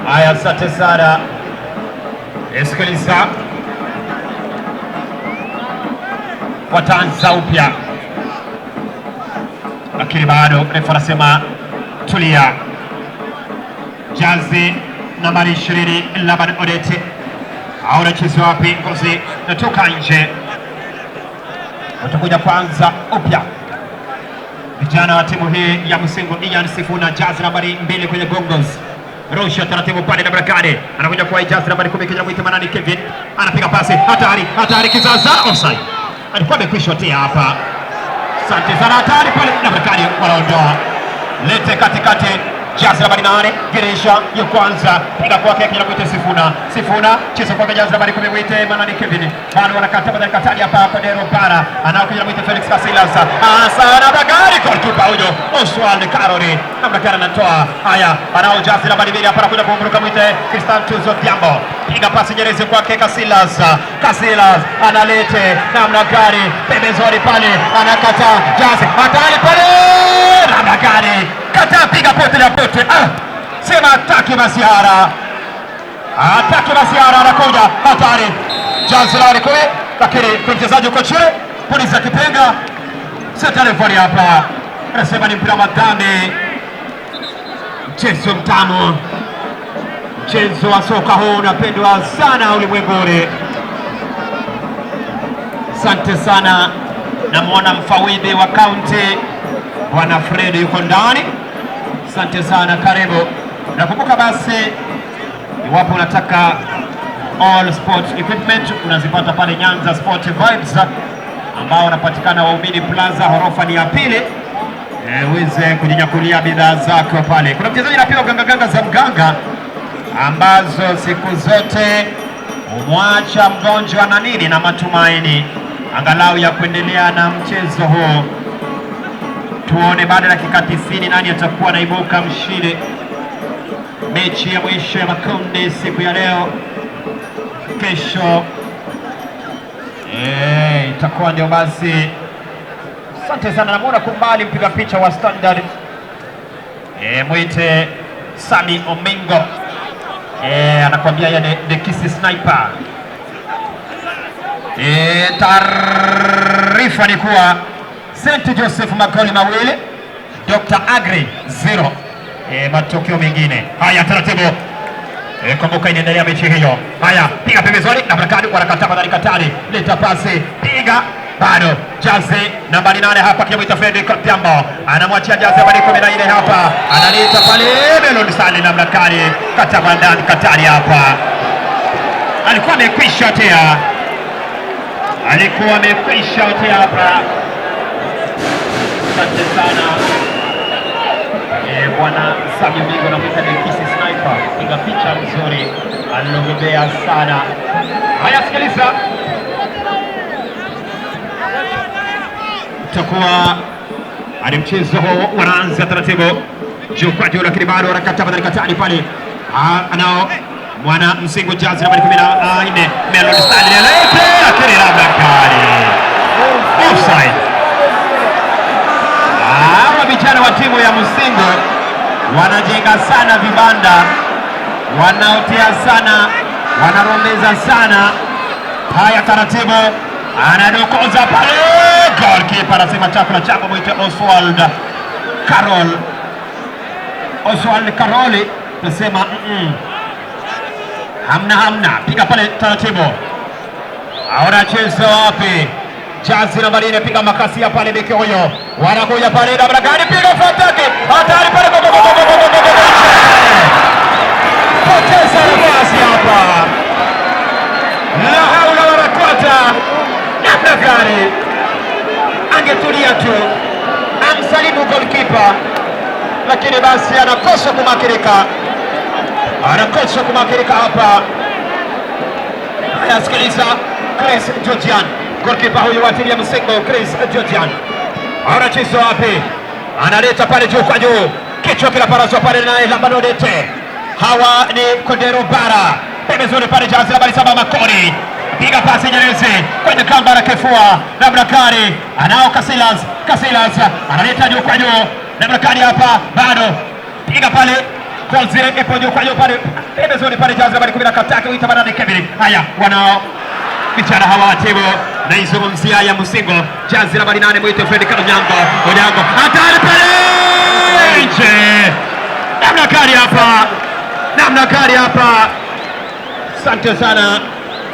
Haya, asante sana. Sikiliza, wataanza upya, lakini bado refa anasema tulia. Jazi nambari 20 Laban Odete anacheza wapi? Ngozi natoka nje, watakuja kwanza upya vijana wa timu hii ya Msingo. Ian Sifuna, jazi nambari 2 kwenye gongos, rusha taratibu pale na Barakani anakuja kwa jazi nambari 10 kijana mwite Manani Kevin, anapiga pasi hatari, hatari, kizaza, offside. Alikuwa amekwisha tia hapa. Asante sana, hatari pale na Bakari wanaondoa. Lete katikati jazi nambari 8 Geresha ya kwanza piga kwake kijana mwite Sifuna. Sifuna cheza kwake jazi nambari 10 mwite Manani Kevin. Bado wanakata badala katali hapa Kodero Bara. Anao kijana mwite Felix Casillas. Asana Bakari goalkeeper huyo Oswald Karori. Namna gani anatoa. Haya, anao jazi nambari 2 hapa anakuja kumruka mwite Christian Tuzo Diambo. Piga pasi nyerezi kwake Casillas. Casillas analete namna gani pembezoni pale anakata jazi hatari pale namna gani kata piga pote la pote, sema ataki Masiara, ataki Masiara, anakuja hatari jazi la kule, lakini kwa mchezaji uko chini, polisi akipenga sio telefoni hapa, anasema ni mpira wa dhambi. Mchezo mtamu, mchezo wa soka huu unapendwa sana ulimwenguni. Asante sana, namwona mfawidhi wa kaunti Bwana Fred yuko ndani. Asante sana, karibu. Nakumbuka basi, iwapo unataka all sport equipment unazipata pale Nyanza Sport Vibes ambao wanapatikana Waumini Plaza, ghorofa ni ya pili. Uweze kujinyakulia bidhaa zako pale. Kuna mchezaji anapiga ganga ganga za mganga ambazo siku zote umwacha mgonjwa na nini na matumaini angalau ya kuendelea na mchezo huu. Tuone baada ya dakika 90 nani atakuwa naibuka mshindi mechi ya mwisho ya makundi siku ya leo. Kesho itakuwa ndio basi. Asante sana, namuona kumbali mpiga picha wa Standard mwite Sami Omingo. Anakuambia yeye the Kisi Sniper. Taarifa ni kuwa St. Joseph magoli 2, Dr. Agri 0. Matokeo mengine haya taratibu. Kumbuka inaendelea mechi hiyo. Haya, piga pembezoni na Barakadi wanakataa badali katali. Leta pasi, piga bado jazi nambari 8 hapa kimuita Fredrick Tiambo. Anamwachia jazi nambari 14 hapa. Analeta pale Melon Sale na Barakadi katabandani katali hapa. Alikuwa amekwisha tea. Alikuwa amekwisha tea hapa. Asante sana Bwana Sami Mingo na mwita ni Kisi Sniper, piga picha nzuri alilobobea sana. Haya, sikiliza, itakuwa ani mchezo huu wanaanza taratibu juu kwa juu, lakini bado wanakata badali katani pale. Anao mwana Msingu jazi nambari 14 Melody Stanley alete, lakini labda kali offside. Hawa vijana wa timu ya Msingu wanajenga sana vibanda, wanaotea sana, wanarombeza sana. Haya, taratibu anadokoza pale, goalkeeper anasema chakula changu, mwite Oswald Karol. Oswald Karoli nasema hamna hamna, piga pale taratibu. Anacheza wapi? Jazi nambari 4 piga makasia pale beki huyo. Wanakuja pale na Bragani piga fataki. Hatari pale go go go go go go go. Poteza nafasi hapa. La haula wala quwata. Namna gani? Angetulia tu. Amsalimu goalkeeper. Lakini basi anakosa kumakirika. Anakosa kumakirika hapa. Anasikiliza Chris Georgian. Goalkeeper huyu wa timu ya Msingo Chris Georgian. Anacheza wapi? Analeta pale juu kwa juu. Kichwa kinaparazwa pale naye Lambanodete. Hawa ni Kodero Bara. Pembezoni pale jazi nambari 7 Makori. Piga pasi nyerezi kwenye kamba na kifua. Namna anao Casillas. Casillas analeta juu kwa juu. Namna hapa bado. Piga pale goal zile ipo juu kwa juu pale. Pembezoni pale jazi nambari 10 kataka huita Barani Kevin. Haya wanao vijana hawa wa timu naizungumzia ya Msingo. Jazi nambari 8 mwite Fred Onyango. Onyango hatari pale nje. Namna kali hapa. Namna kali hapa. Asante sana.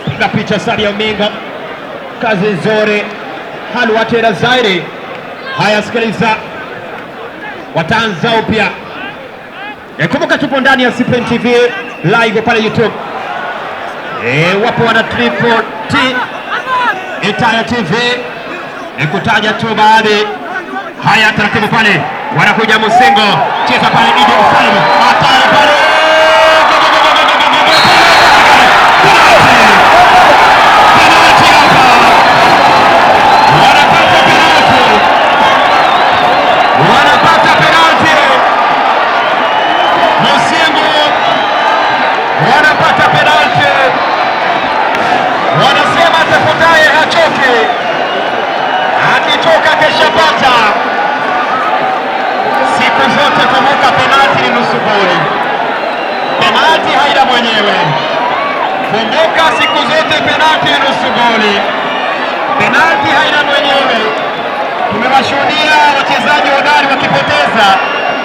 Piga picha Sadio Minga. Kazi nzuri. Halwa tena zaidi. Haya, sikiliza. Wataanza upya. Kumbuka tupo ndani ya CPN TV live pale YouTube. Wapo wana Triple T Itaya TV. Ni kutaja tu baadhi. Haya, taratibu pale wanakuja Musingo, cheza pale Idi Salim, hatari pale. Penalti hapa, wanapata penalti, wanapata penalti Musingo, wanapata penalti. Wanasema atafutaye hachoki, akichoka keshapata. Siku zote kumbuka, penalti ni nusu goli, penalti haina mwenyewe. Kumbuka siku zote penalti ni nusu goli, penalti haina mwenyewe. Tumewashuhudia wachezaji hodari wakipoteza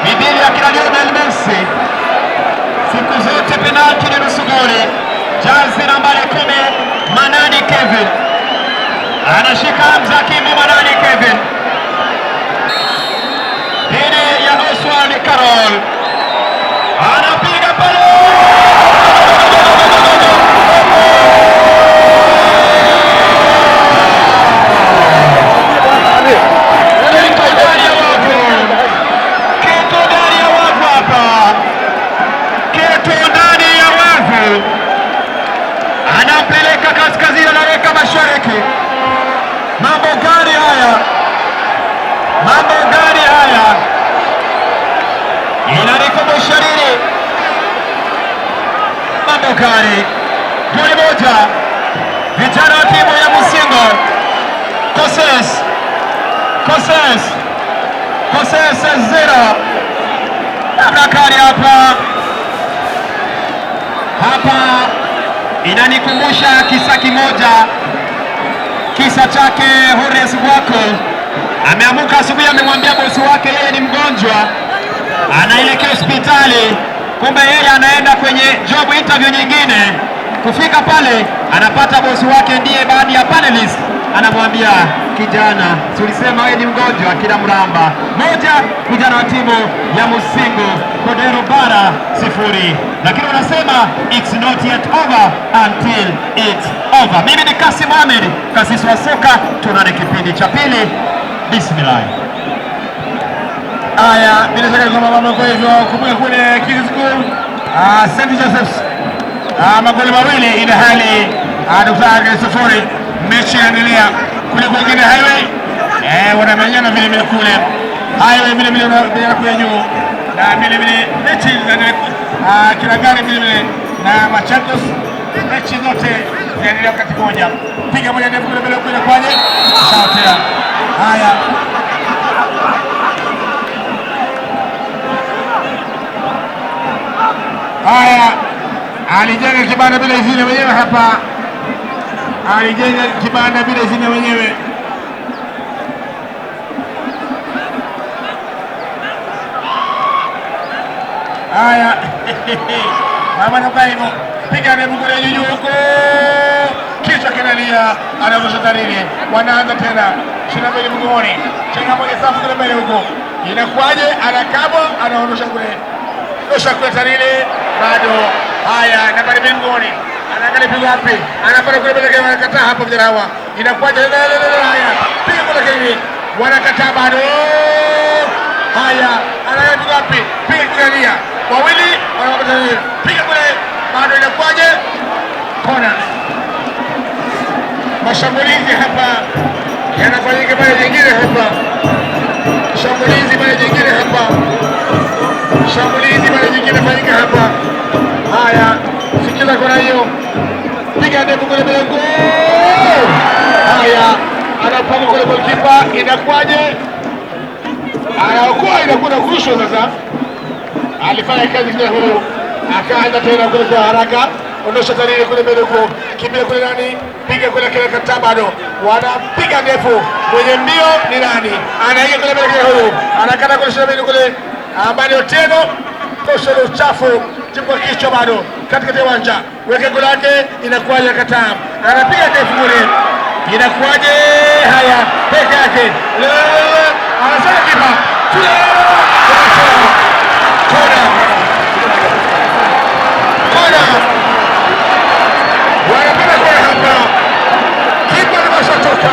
midili ya kina Lionel Messi. Siku zote penalti ni nusu goli. Jazi nambari 10 Manani Kevin anashika Hamza Kimbo. Manani Kevin dhidi ya Oswald Karol anapiga pale. Kitu ndani ya wavu, kitu ndani ya wavu hapa, kitu ndani ya wavu, anampeleka kaskazini, anaweka mashariki. Mambo gani haya? Mambo gani haya? Inanikumbusha nini? Mambo gani? Goli moja, vijana wa timu ya Musingo. Koses, Koses, Koses 0. Namna kali hapa hapa, inanikumbusha kisa kimoja, kisa chake Horace Gwako. Ameamuka asubuhi, amemwambia bosi wake yeye ni mgonjwa, anaelekea hospitali, kumbe yeye anaenda kwenye job interview nyingine. Kufika pale anapata bosi wake ndiye baadhi ya panelist, anamwambia kijana, si ulisema wewe ni mgonjwa? Kila mramba moja, vijana wa timu ya Musingo Kodero Bara 0, lakini wanasema it's not yet over until it's over. Mimi ni Kasim Ahmed, kasisi wa soka. Tuonane kipindi cha pili. Bismillah. Haya, bila shaka kwamba mambo kwa hivyo, kumbuka kule Kids School, St Joseph's magoli 2 ila hali Dr. 0. Mechi inaendelea kule kwingine Highway, wanamenyana vile vile kule Highway, vile vile wanamenyana kule juu, na vile vile mechi zinaendelea Kilangari vile vile na Machakos, mechi zote zinaendelea wakati mmoja. Piga moja ndefu kule mbele kule kwaje? Sawa tena. Haya, haya, alijenga kibanda bila idhini mwenyewe hapa, alijenga kibanda bila idhini mwenyewe. Haya, mama na hivyo, piga ndefu kule juu huko, kichwa kinalia, anarusha tarini. Wanaanza tena 22 mguuni, chenga moja safu kule mbele huko, inakuwaje? Anakabwa, anaondosha kule, ndosha kule tarini, bado. Haya, nambari 2 mguuni, anaangalia pigo wapi, anapata kule mbele, wanakataa hapo vijana hawa, inakuwaje? Haya, piga kule kile, wanakataa bado. Haya, anaangalia pigo wapi, piga kule, wawili wanapata, piga kule, bado, inakuwaje? Kona. Mashambulizi hapa yanafanyika pale jingine hapa, shambulizi pale jingine hapa, shambulizi pale jingine fanyika hapa. Haya, sikiza kona hiyo, piga ndefu kule mbele. Haya, anapanga kule goalkeeper, inakuwaje? Anaokoa, inakuwa kurushwa sasa. Alifanya kazi kile huyo, akaanza tena kule kwa haraka, ondosha tarini kule mbele huko, kimbia kule nani, piga kule kile kata, bado wanapiga ndefu. Mwenye mbio ni nani? Anaingia kule mbele kile huyo, anakata kule shida kule ambaye Otieno, tosha uchafu chukua kichwa bado katikati ya uwanja, weke goli lake, inakuwaje? Kataa, anapiga ndefu kule, inakuwaje? Haya, peke yake anasema kipa kona, kona, wanapiga kona hapa, kipa ameshatoka.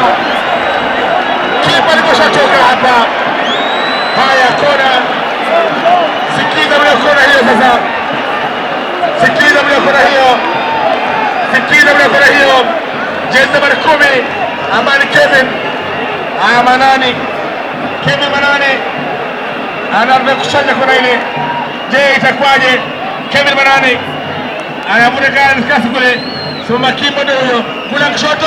Shatoka hapa. Haya, kona. Sikiza mlio kona hiyo sasa. Sikiza mlio kona hiyo. Sikiza mlio kona hiyo. Jezi nambari 10 ambaye ni Kevin. Haya, Manani. Kevin Manani anaanza kuchanja kona ile. Je, itakuwaje? Kevin Manani anavuta kasi kule. Simama kipa ndio huyo. Kuna kushoto.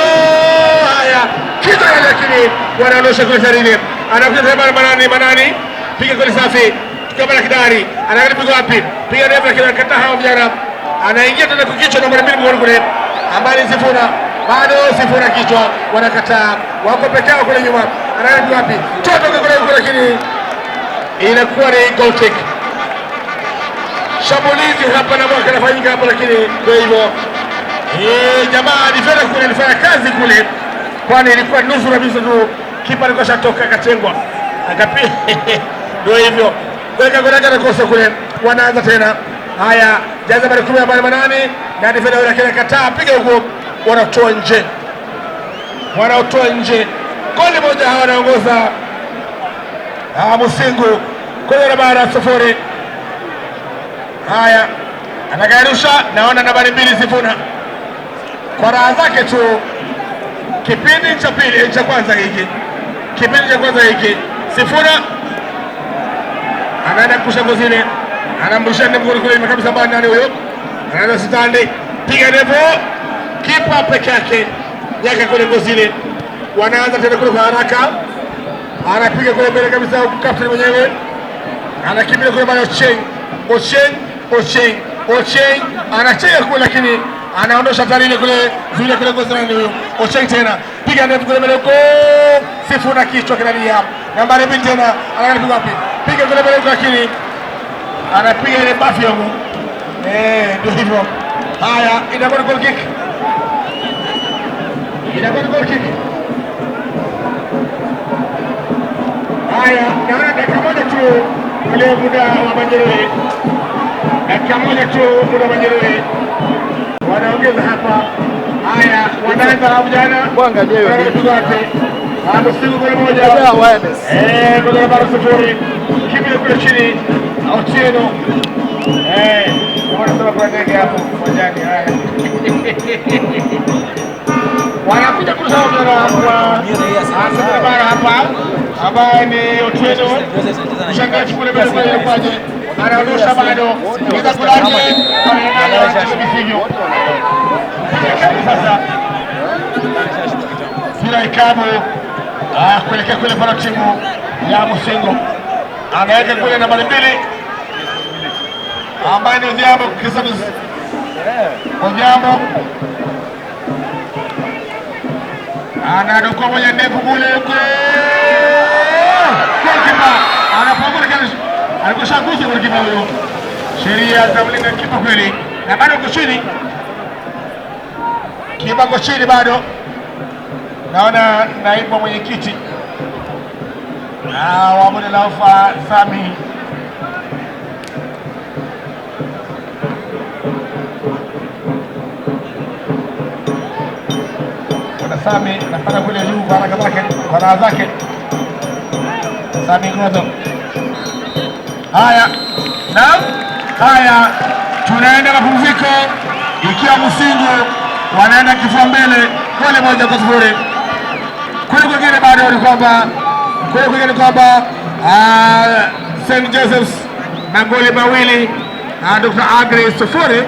Haya, kitu lakini wanaondosha kule sarini. Anakuja tena Manani, Manani piga kule safi. Tukabala kidari. Anaangalia piga wapi? Piga refu lakini anakataa hao vijana. Anaingia tena kwa kichwa nambari 2 mgongoni kule. Ambaye ni Sifuna. Bado Sifuna kichwa wanakataa. Wako peke yao kule nyuma. Anaangalia wapi? Toto kule kule lakini inakuwa ni goal kick. Shambulizi hapa na mwaka nafanyika hapa lakini ndio hivyo. Jamaa alifanya kule, alifanya kazi kule. Kwani ilikuwa nusu kabisa tu, kipa alikuwa shatoka akatengwa. Akapi. Ndio hivyo. Weka gola na kosa kule. Wanaanza tena. Haya, jaza nambari 10 habari Manani na defender yule kile kataa piga huko, wanatoa nje. Wanatoa nje. Goli moja hawa wanaongoza. Musingu kwa bara 0. Haya, anagarusha naona nambari 2 Sifuna. Kwa raha zake tu. Kipindi cha pili cha kwanza hiki. Kipindi cha kwanza hiki. Sifuna anaenda kusha ngozile. Anamrusha ndevu kule kule kabisa bana nani huyo? Anaenda sitandi. Piga ndevu. Kipa peke yake. Yake kule ngozile. Wanaanza tena kule kwa haraka. Anapiga kule mbele kabisa captain mwenyewe. Anakimbia kule bana Ochieng. Ochieng, Ochieng, Ochieng anacheza kule lakini anaondosha tarini kule zile kule ngozi nani huyo. Ochieng tena piga ndefu kule mbele huko. Sifuna kichwa kinalia. Nambari 2 tena anapiga wapi? Piga kule mbele huko lakini anapiga ile bafi huko. Ndio hivyo. Haya, inakuwa goal kick. Inakuwa goal kick. Haya, naona dakika moja tu ule muda wa majeruhi. Dakika moja tu muda wa majeruhi. Wanaongeza hapa. Haya, wanaanza hapo jana. Kuangalia hiyo. Hapo siku goli moja. Goli bara 0. Kimya kule chini. Otieno. Wanasema kwa ndege hapo uwanjani. Haya. Wanakuja kurusha mpira kwa bara hapa. Ambaye ni Otieno. Shangaa kule mbele kwa kwaje. Anaondosha bado. Inaweza kulaje? Sasa Sira ikabu kuelekea kule kwa timu ya Musingo. Anaweka kule nambari 2 ambaye ni Odhiambo Christopher. Odhiambo anadokoa moja ndefu kule huko. Goalkeeper anapangua kile alikoshagusa goalkeeper huyo. Sheria za mlinda kipa kweli. Na bado uko chini. Kipa uko chini bado. Naona naibu mwenyekiti wa bonde la ufa Sami Bwana Sami anafanya kule juu kwa haraka zake, kwa raha zake. Sami Godo. Haya. Naam. Haya, tunaenda mapumziko ikiwa Musingu wanaenda kifua mbele goli 1-0. Kule kwingine bado ni kwamba kule kwingine kwamba St Joseph's magoli 2 Dr. Agri 0.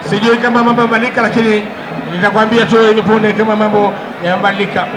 Sijui kama mambo yamebadilika lakini nitakwambia tu hivi punde kama mambo yamebadilika.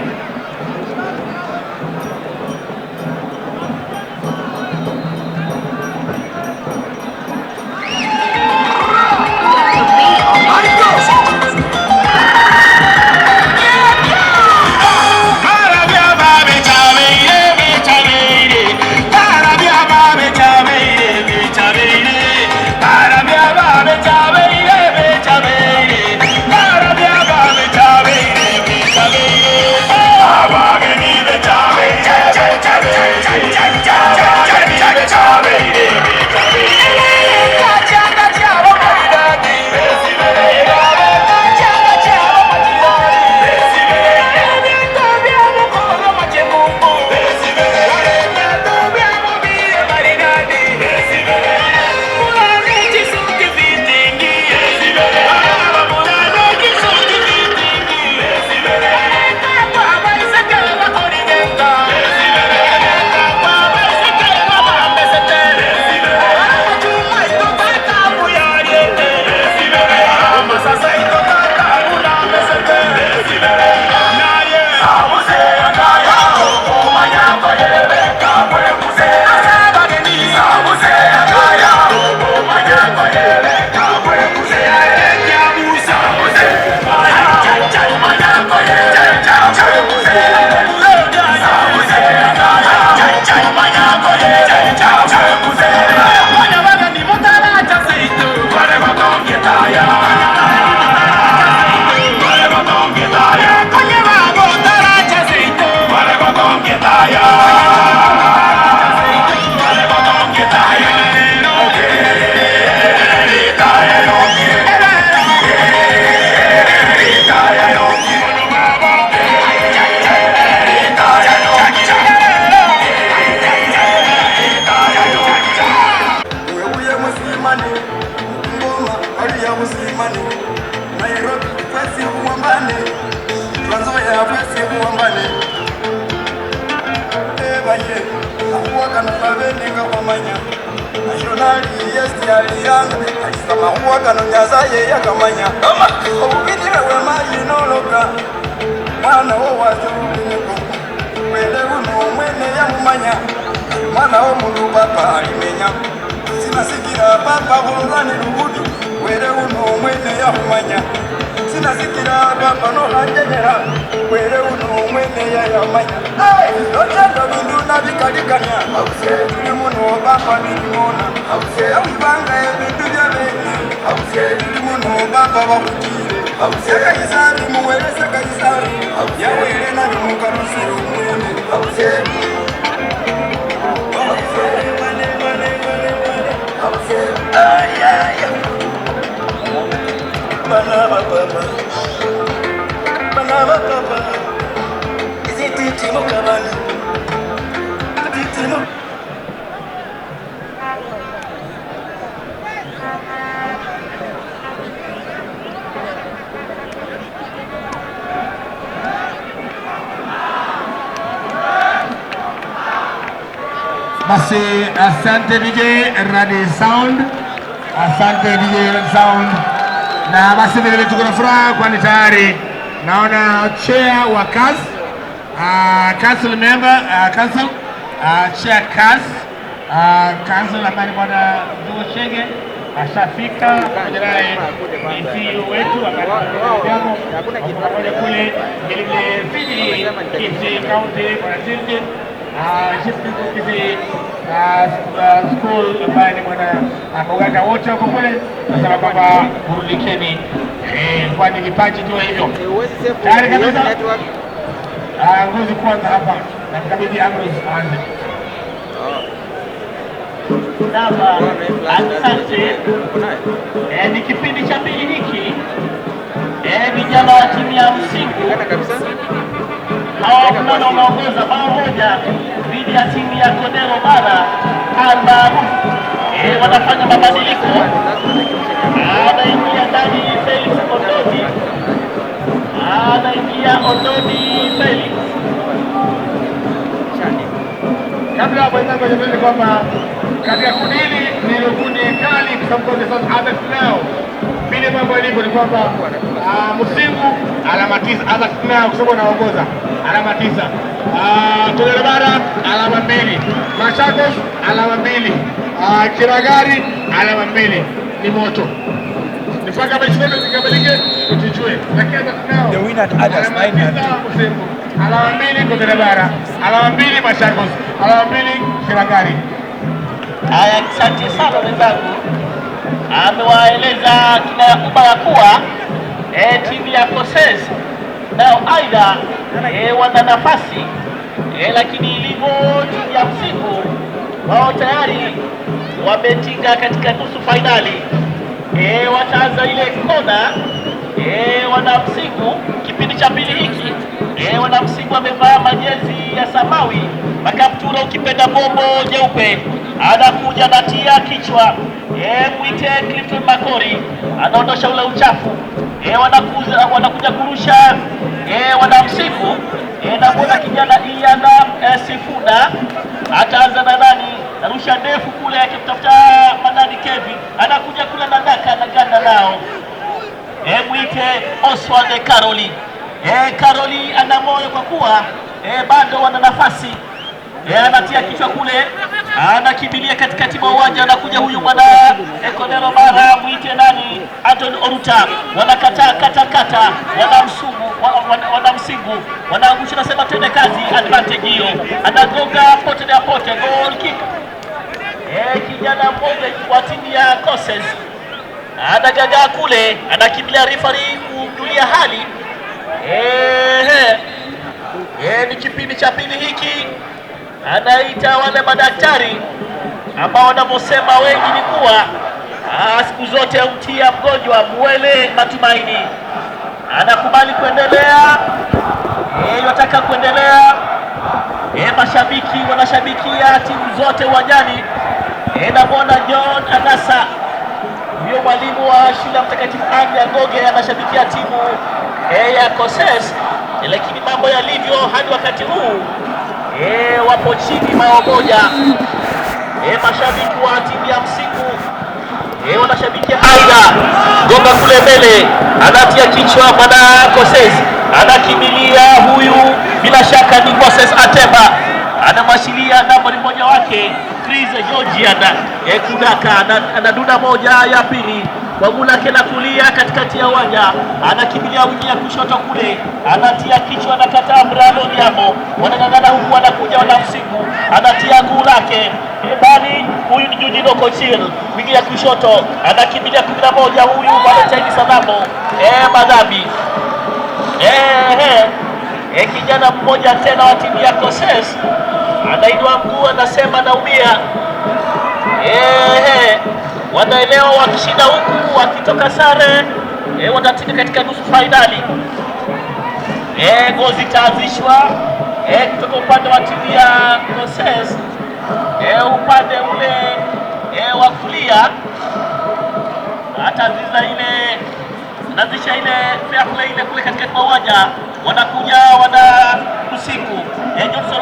baye Mahuwa kano babenenga kwamanya Nationali yesti aliyanga Aisa mahuwa kano nyasaye yakamanya Obubidile wemayi noloka Mwana wo wajulineko Wele uno mwene yamumanya Mwana wo mulu papa alimenya Sinasikira papa kululani lugudu Wele uno mwene yamumanya Sinasikira papa no hanjenyera Wele uno mwene yamanya Lotendo bindu nabikalikanya Tuli muno papa bilimona Awibanga ebindu byabene Tuli muno papa bakutire Kaisari muwelese Kaisari Yawele nabimukalusire umwene Bana baba Izititi mukabana Titi mu Basi asante DJ Radi Sound, asante DJ Radi Sound. Na basi vile vile tuko na furaha kwani tayari naona chair wa CAS, council member, council, chair CAS, council ambaye ni bwana Ndugu Chege ashafika pamoja naye ni CEO wetu ambaye pamoja kule vile vile Kisii County bwana Tingi, Chief Kisii school ambaye ni mwana Muganda, wote wako kule. Nasema kwamba burudikeni, kwani vipaji tu hivyo. Tayari kabisa. Ngozi kwanza hapa na mkabidhi Ambrose aanze. Naam, asante. Ni kipindi cha pili hiki. Vijana wa timu ya Msingu hawa wavulana wanaongoza bao moja dhidi ya timu ya Kodero Bara almaarufu. Wanafanya mabadiliko. Anaingia ndani Felix Ondodi, anaingia Ondodi Felix. Kabla mwenzangu hajasema kwamba katika kundi hili ni kundi kali kwa sababu sasa Ajax nao vile mambo yalivyo ni kwamba Msingu alama 9, Ajax nao kwa sababu anaongoza alama 9, Kodero Bara alama 2, Machakos alama 2, Kiragari alama 2. Ni moto. Ni mpaka mechi zote zikamilike utujue. Lakini Ajax nao The winner at Ajax alama 9 and 9 Msingu, alama 2 Kodero Bara, alama 2 Machakos, alama 2 Kiragari. Haya, asante sana wenzangu. Amewaeleza kina Yakuba ya kuwa timu ya Koses nao aidha wana nafasi, lakini ilivyo timu ya Msingu wao tayari wametinga katika nusu fainali. Wataanza ile kona. Wana Msingu kipindi cha pili hiki. Wana Msingu wamevaa majezi ya samawi, makaptura ukipenda bombo jeupe. Anakuja natia kichwa. Mwite Clifton Makori anaondosha ule uchafu. Wanakuja kurusha wana Msingu. Na kijana Iliana Sifuna ataanza na nani? Narusha ndefu kule akimtafuta Manani Kevin. Anakuja kule na daka na ganda nao. Mwite Oswald Karoli. Karoli ana moyo kwa kuwa bado wana nafasi. Anatia kichwa kule, anakimbilia katikati mwa uwanja, anakuja huyu mwana Kodero Bara, mwite nani? Anton Oruta. Wanakataa kata kata, wana Msingu wanaangusha, nasema twende kazi, advantage hiyo. Anagonga pote na pote, goal kick. Kijana mmoja wa timu ya Koses anagagaa kule, anakimbilia referee kumjulia hali. Ni kipindi cha pili hiki. Anaita wale madaktari ambao wanavyosema wengi ni kuwa siku zote umtia mgonjwa mwele matumaini. Anakubali kuendelea, yataka kuendelea. Mashabiki wanashabikia timu zote uwanjani. Namwona John Anasa, huyo mwalimu wa shule ya Mtakatifu Anne Ngoge, anashabikia timu ya Koses, lakini mambo yalivyo hadi wakati huu Wapo chini bao moja. Mashabiki wa timu ya Msiku wanashabikia Aida gonga kule mbele, anatia kichwa bwana Koses, anakimbilia huyu, bila shaka ni Moses Ateba, anamwashiria nambari moja wake Chris Georgian Kudaka, anadunda moja ya pili kwa gula lake la kulia katikati ya uwanja, anakimbilia wingi ya kushoto kule, anatia kichwa, anakataa Brado Diamo, wanang'ang'ana huku, anakuja wana Msiku, anatia guu lake bali huyu ni Jujino Kochil, wingi ya kushoto, anakimbilia 11 huyu Valentine Salamo Madhabi kijana mmoja tena wa timu ya Koses anainua mguu, anasema naumia. Wanaelewa wakishinda huku wakitoka sare watatinga katika nusu fainali. Gozi itaanzishwa kutoka upande wa timu ya Koses, upande ule wa kulia ataanzisha ile anaanzisha ile fair play ile kule katika uwanja, wanakuja wana usiku Johnson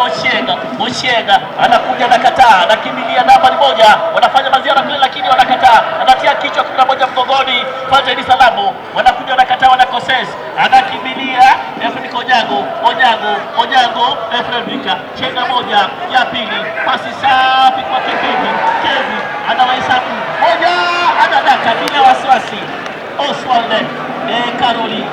Oshenga anakuja anakataa, anakimbilia nambari moja, wanafanya maziara kule lakini wanakataa, anatia kichwa 11 mgongoni, Fadhili Salamu, wanakuja wanakataa, wanakoses, anakimbilia Efrika Onyango, Onyango Efrika, chenga moja ya pili, pasi safi kwa Kevin, Kevin anawahesabu moja, anadaka bila wasiwasi, Oswald Karoli.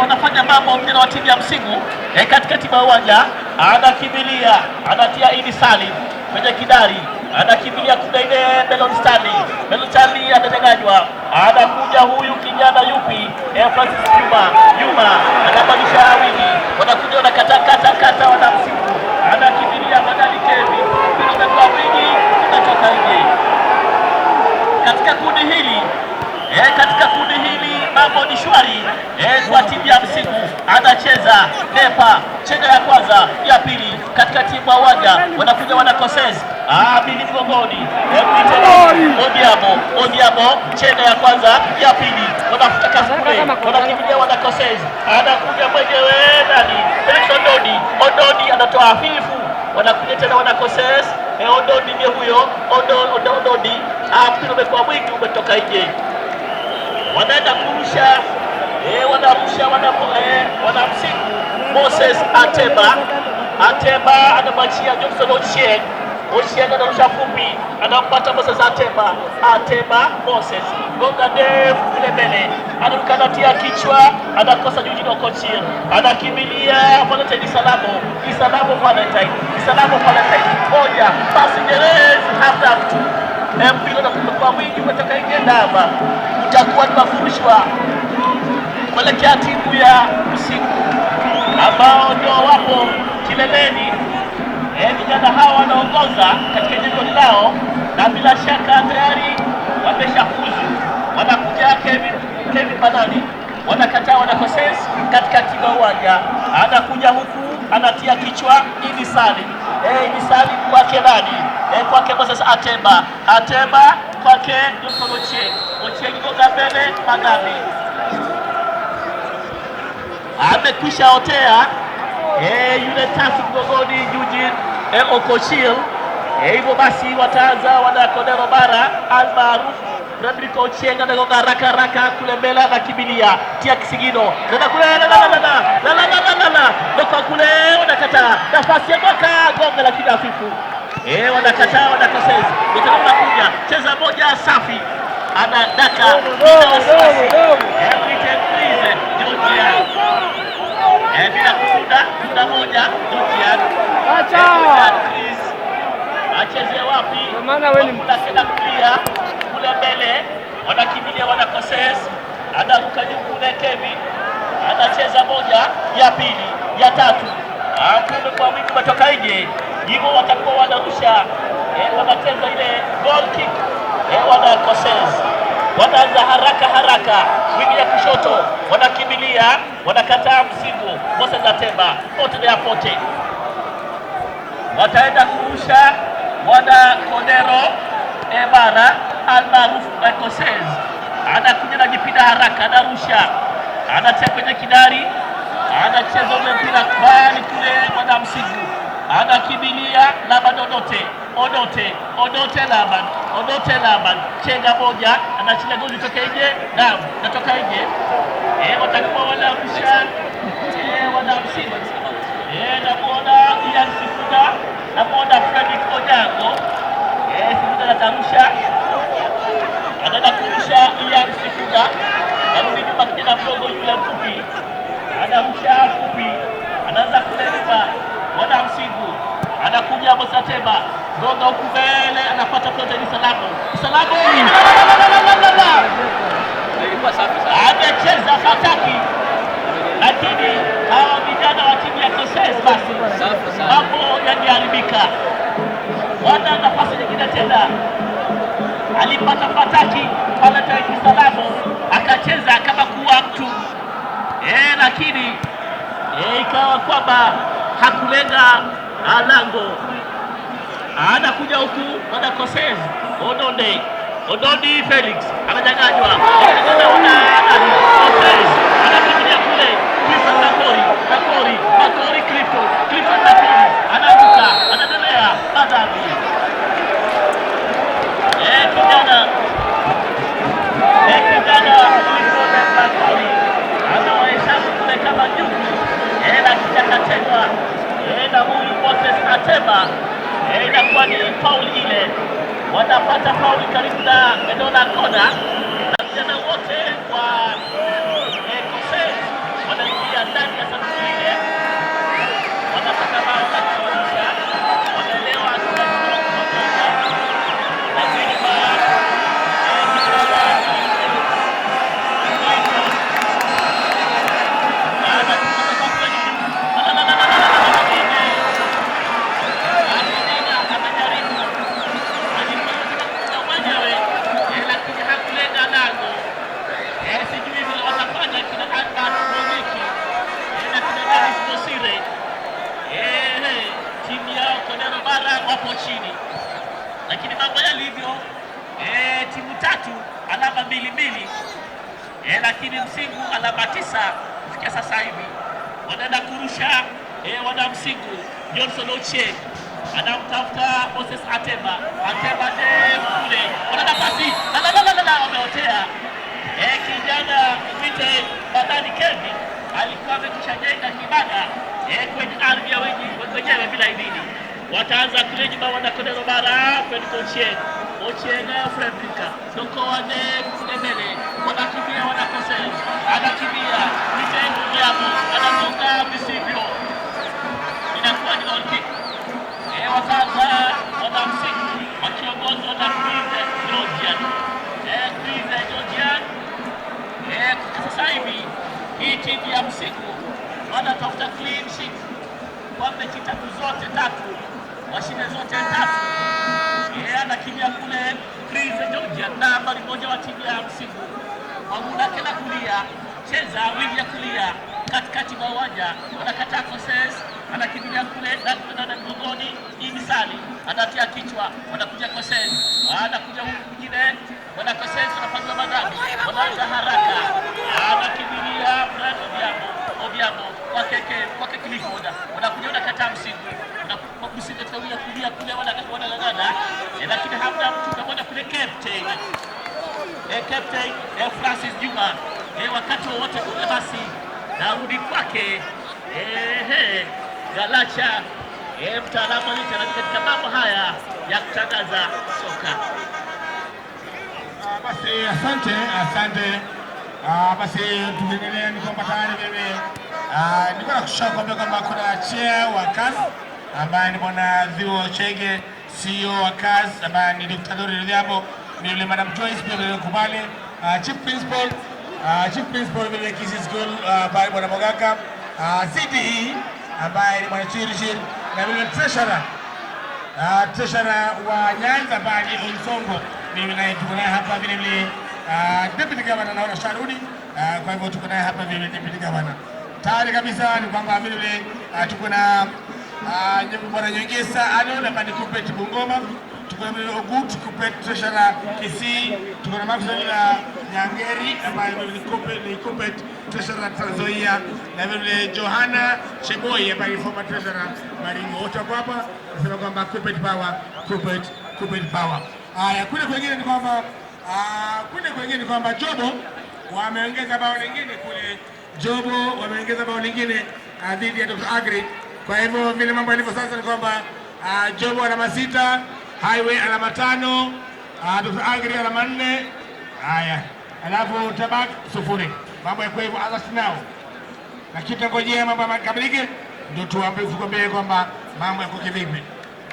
Wanafanya mambo mpira wa timu ya Msigu katikati mwa uwanja, anakimbilia anatia Idi Salim kwenye kidari, anakimbilia kuna ile Melon Stanley ananyang'anywa, anakuja huyu kijana yupi Francis Juma anabadilisha wingi, wanakuja wanakata kata kata, wana Msigu anakimbilia badali Kevin, mpira kwa wingi unatoka nje. Katika kundi hili katika kundi hili mambo ni shwari kwa timu ya Msiku, anacheza Nepa chenga ya kwanza ya pili katika timu ya uwanja, wanakuja wanakosez bili mgongoni Odiamo chenga ya kwanza ya pili, wanafuta kazi kule, wanakimbilia wanakosez, anakuja mwenyewe nani Felix Ondoni anatoa hafifu, wanakuja tena wanakosez Ondoni ndiye huyo Ondoni, mpira umekuwa mwingi umetoka nje, wanaenda kurusha wanarusha wana Msiku. Moses Ateba anamwachia Johnson Ochieng anarusha fupi, anampata Moses Ateba Moses gonga ndefu kule mbele, anaruka anatia kichwa, anakosa Eugene Okochir, anakimbilia Valentine Isalamo Valentine moja pasi Nyerezi hata mtu mpira unakuwa mwingi umetoka nje, ndama utakuwa ni mafurushwa kuelekea timu ya Usiku ambao ndio wapo kileleni. Vijana hawa wanaongoza katika jedwali lao na bila shaka tayari wameshafuzu. Wanakuja Kevin Banani, wanakataa, wanakoses katika timu ya uwanja, anakuja huku anatia kichwa Idi Salim, Idi Salim kwake nani? Kwake Moses Ateba kwake Johnson Ochieng gonga mbele Magabi amekwisha otea yule tatu mgongoni Eugene Okochil. Hivyo basi wataanza wana Kodero Bara almaarufu Fredrick Ochieng anagonga raka raka kule mbele, anakimbilia tia kisigino nenda kule la la la la la la la la kule, wanakataa nafasi ya mwaka gonga lakini hafifu. Wanakataa, wanakoseza, wanakuja cheza moja safi, anadaka bila wasiwasi bila kuunda muda moja Georgia. Acha acheze wapi? Maana wewe ni kenda kulia kule mbele, wanakimbilia wanakoses, anaruka juu kule Kevin anacheza moja ya pili ya tatu, kumbe kwa wingi umetoka nje, hivyo watakuwa wanarusha wanacheza ile goal kick wanakoses, wanaanza haraka haraka, wingi ya kushoto wanakimbilia, wanakataa Msigu Moses Ateba pote na pote, wataenda kurusha wana Kodero Ebara almaarufu Ekoses, anakuja na jipinda haraka, anarusha, anatia kwenye kidari, Anacheza ule mpira bali kule mwana Msigu anakimbilia Laban Odote, Odote, Odote Laban, Odote Laban, chenga moja, anachinja goli toka nje, naam, natoka nje. Watakuwa wanarusha wana Msigu. Namuona Ian Sifuna, namuona Fredrick Onyango. Sifuna anatarusha, anaenda kurusha Ian Sifuna, narudi nyuma kijana mdogo yule mfupi, anarusha fupi, anaanza kule nyuma wana Msigu anakuja Mosateba gonga huku mbele, anapata kote ni Salamu, Salamu amecheza fataki, lakini hawa vijana wa timu ya Koses basi mambo yangeharibika. Wana nafasi nyingine tena, alipata fataki pale Taiki Salamu akacheza kama kuwa mtu lakini ikawa kwamba hakulenga lango. Anakuja huku bwana Koses Odonde, Odondi Felix ananyang'anywa, Koses anakimbilia kule Clifford Makori, Makori, Makori Clifton, Clifford Makori anaanguka, anaendelea madhambi. Kijana kijana Clifford Makori anawahesabu kule kama nyuki, lakini akatengwa na huyu Moses Ateba. Inakuwa ni fauli ile, wanapata fauli karibu na eneo la kona, na vijana wote wa Koses wanaingia ndani ya sanduku ile, wanapata bao la kusawazisha, wanaelewa moja, lakini timu yao Kondero Bara wapo chini, lakini mambo yalivyo, timu tatu alama 2-2, lakini Msingu alama 9 kufikia sasa hivi. Wanaenda kurusha wana Msingu. Johnson Ochieng anamtafuta Moses Ateba, Ateba ndefu kule, wana nafasi la wameotea. Kijana Mwite Badani Kelvin alikuwa amekishajenga kibanda kwenye ardhi ya wenyewe bila idhini. Wataanza kule nyuma wana Kondero Bara, Fredrick Ochieng, Ochieng Fredrick Dokoa ndefu kule mbele, wanakimbia wanakosea, anakimbia Mwite Odhiambo anagonga visivyo, inakuwa ni goal kick. Wataanza wana Msingu wakiongozwa na Chris Georgian. Chris Georgian sasa hivi hii timu ya Msingu wanatafuta clean sheet kwa mechi tatu zote tatu, washinde zote tatu. Anakimbia kule Chris Georgian na nambari 1 wa timu ya Msingu, kwa guu lake la kulia, cheza wingi ya kulia katikati mwa uwanja, wanakataa Koses, anakimbilia kule na mgongoni Imisali anatia kichwa, wanakuja Koses, anakuja huku mwingine, wana Koses wanafanya madhambi, wanaanza haraka, anakimbilia Brad Odhiambo, Odhiambo kwake Clifford, wanakuja wanakataa Msingu, Msingu katika wingi ya kulia kule wanang'ang'ana, lakini hamna mtu kama kule captain Captain Francis Juma wakati wowote kule basi narudi kwake Galacha mtaalamu katika mambo haya ya kutangaza soka. Basi asante, asante. Basi tukiendelea ni kwamba tayari mimi nilikuwa nakushauri kwamba kuna chair wa CAS ambaye ni Bwana Dhio Chege, CEO wa CAS ambaye ni Dr. Dori Odhiambo, ni yule Madam Joyce pia vile kubali, Chief Principal, Chief Principal vile Kisii School ambaye Bwana Mogaka, CDE ambaye ni Bwana Chirichiri, na vile Treasurer, Treasurer wa Nyanza ambaye ni Onsongo, mimi naye tuko naye hapa vile vile. Deputy Governor naona sharudi, kwa hivyo tuko naye hapa vile Deputy Governor. Tayari kabisa ni kwamba vile vile tuko na Bwana Nyongesa Alon ambaye ni Kupet Bungoma, tuko na vile Ogut Kupet Treasurer Kisii, tuko na Maxwell Nyangeri ambaye ni Kuppet Treasurer Trans Nzoia, na vile vile Johanna Cheboi ambaye ni former Treasurer Baringo. Wote wako hapa, nasema kwamba Kuppet Power, Kuppet, Kuppet Power. Haya, kule kwingine ni kwamba kule kwingine ni kwamba Jobo wameongeza bao lingine kule. Jobo wameongeza bao lingine dhidi ya Dr. Agri. Kwa hivyo vile mambo yalivyo sasa ni kwamba Jobo alama 6, Highway alama 5, Dr. Agri alama 4. Haya, alafu Tabak 0. Mambo yako hivyo as now. Lakini tungojea mambo yakamilike ndio tuambie tukwambie kwamba mambo yako kivipi.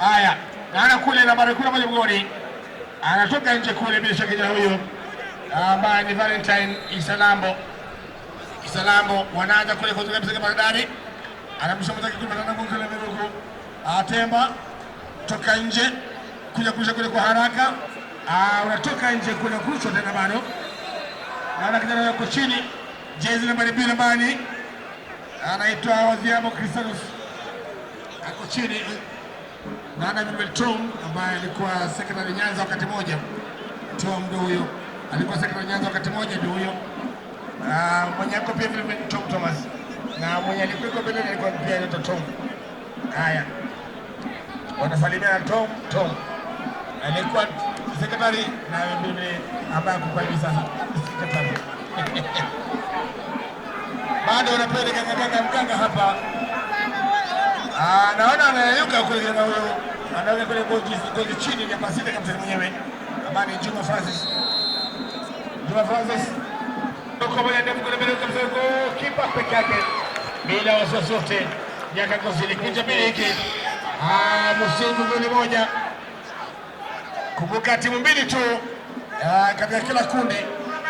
Haya, naona kule nambari 11 mgoni anatoka nje kule bila shaka kijana huyo ambaye ni Valentine Isalambo. Isalambo wanaanza kule kwa kabisa kama ndani. Anamsha mtaki kule na kule mbele. Atemba toka nje kuja kurusha kule kwa haraka. Unatoka nje kule kurusha tena bado. Naona kijana yuko chini. Jezi nambari 2 nambani anaitwa Odhiambo Crisanus. Ako chini. Naona vile Tom ambaye alikuwa secretary Nyanza wakati mmoja. Tom ndio huyo. Alikuwa secretary Nyanza wakati mmoja ndio huyo. Mwenye ako pia vile Tom Thomas. Na mwenye alikuwa mbele alikuwa pia anaitwa Tom. Haya. Wanasalimiana Tom, Tom. Alikuwa secretary na vile ambaye kwa hivi sasa secretary. Bado wanapeleka kaka mganga hapa. Naona anayuka kule na huyo anaweka kule gozi chini ya pasita kabisa mwenyewe ambaye ni Juma Francis. Juma Francis kwa moja ndefu kule mbele kabisa huko kipa peke yake bila wasiwasi wote. Yaka gozi kunja mbili hiki. Musingu goli moja. Kumbuka timu mbili tu katika kila kundi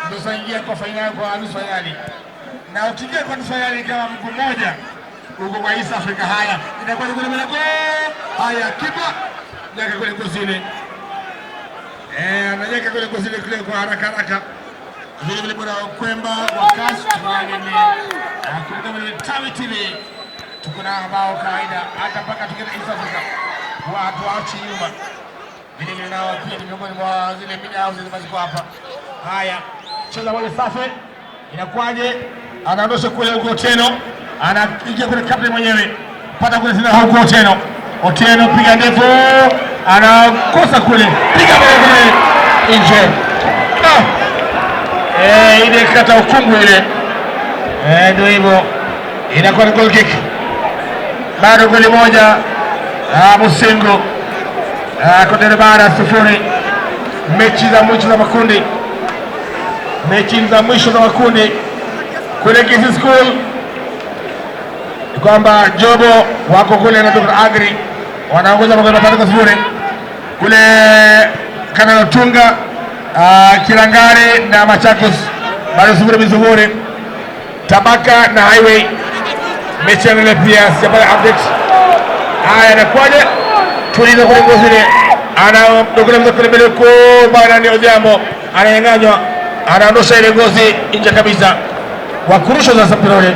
ndio zaingia kwa finali, kwa nusu finali. Na ukiingia kwa nusu finali kama mguu mmoja uko kwa East Africa. Haya, inakuwa kule mbele. Haya, kipa yaka kule kuzile. Anajeka kule kuzile kule kwa haraka haraka. Vile vile bwana Kwemba wa Kasu na vile Tawi TV tuko na ambao kawaida hata mpaka tukienda East Africa watu waachi nyuma. Vile vile nao pia ni miongoni mwa zile media houses zilizo hapa. Haya, cheza wale safi. Inakuwaje? Anaondosha kule huko Otieno. Anaingia kule captain mwenyewe. Pata kule tena huko Otieno. Otieno piga ndefu. Anakosa kule. Piga mbele kule nje. Ile kata ukungu ile. Ndio hivyo. Inakuwa ni goal kick. Bado goli moja. Musingu. Kondele Bara 0. Mechi za mwisho za makundi. Mechi za mwisho za makundi kule Kisii School kwamba Jobo wako kule na Dr. Agri wanaongoza magoli 3-0. Kule Kanalotunga, Kirangare na Machakos bado 0-0. Tabaka na Highway mechi ya pia sijapata update. Haya, inakuwaje? Tuliza kule ngozile. Ana dogo kule mbele kwa bana ni Odhiambo ananyang'anywa, anaondosha ile ngozi nje kabisa. Wakurusha sasa mpira ule.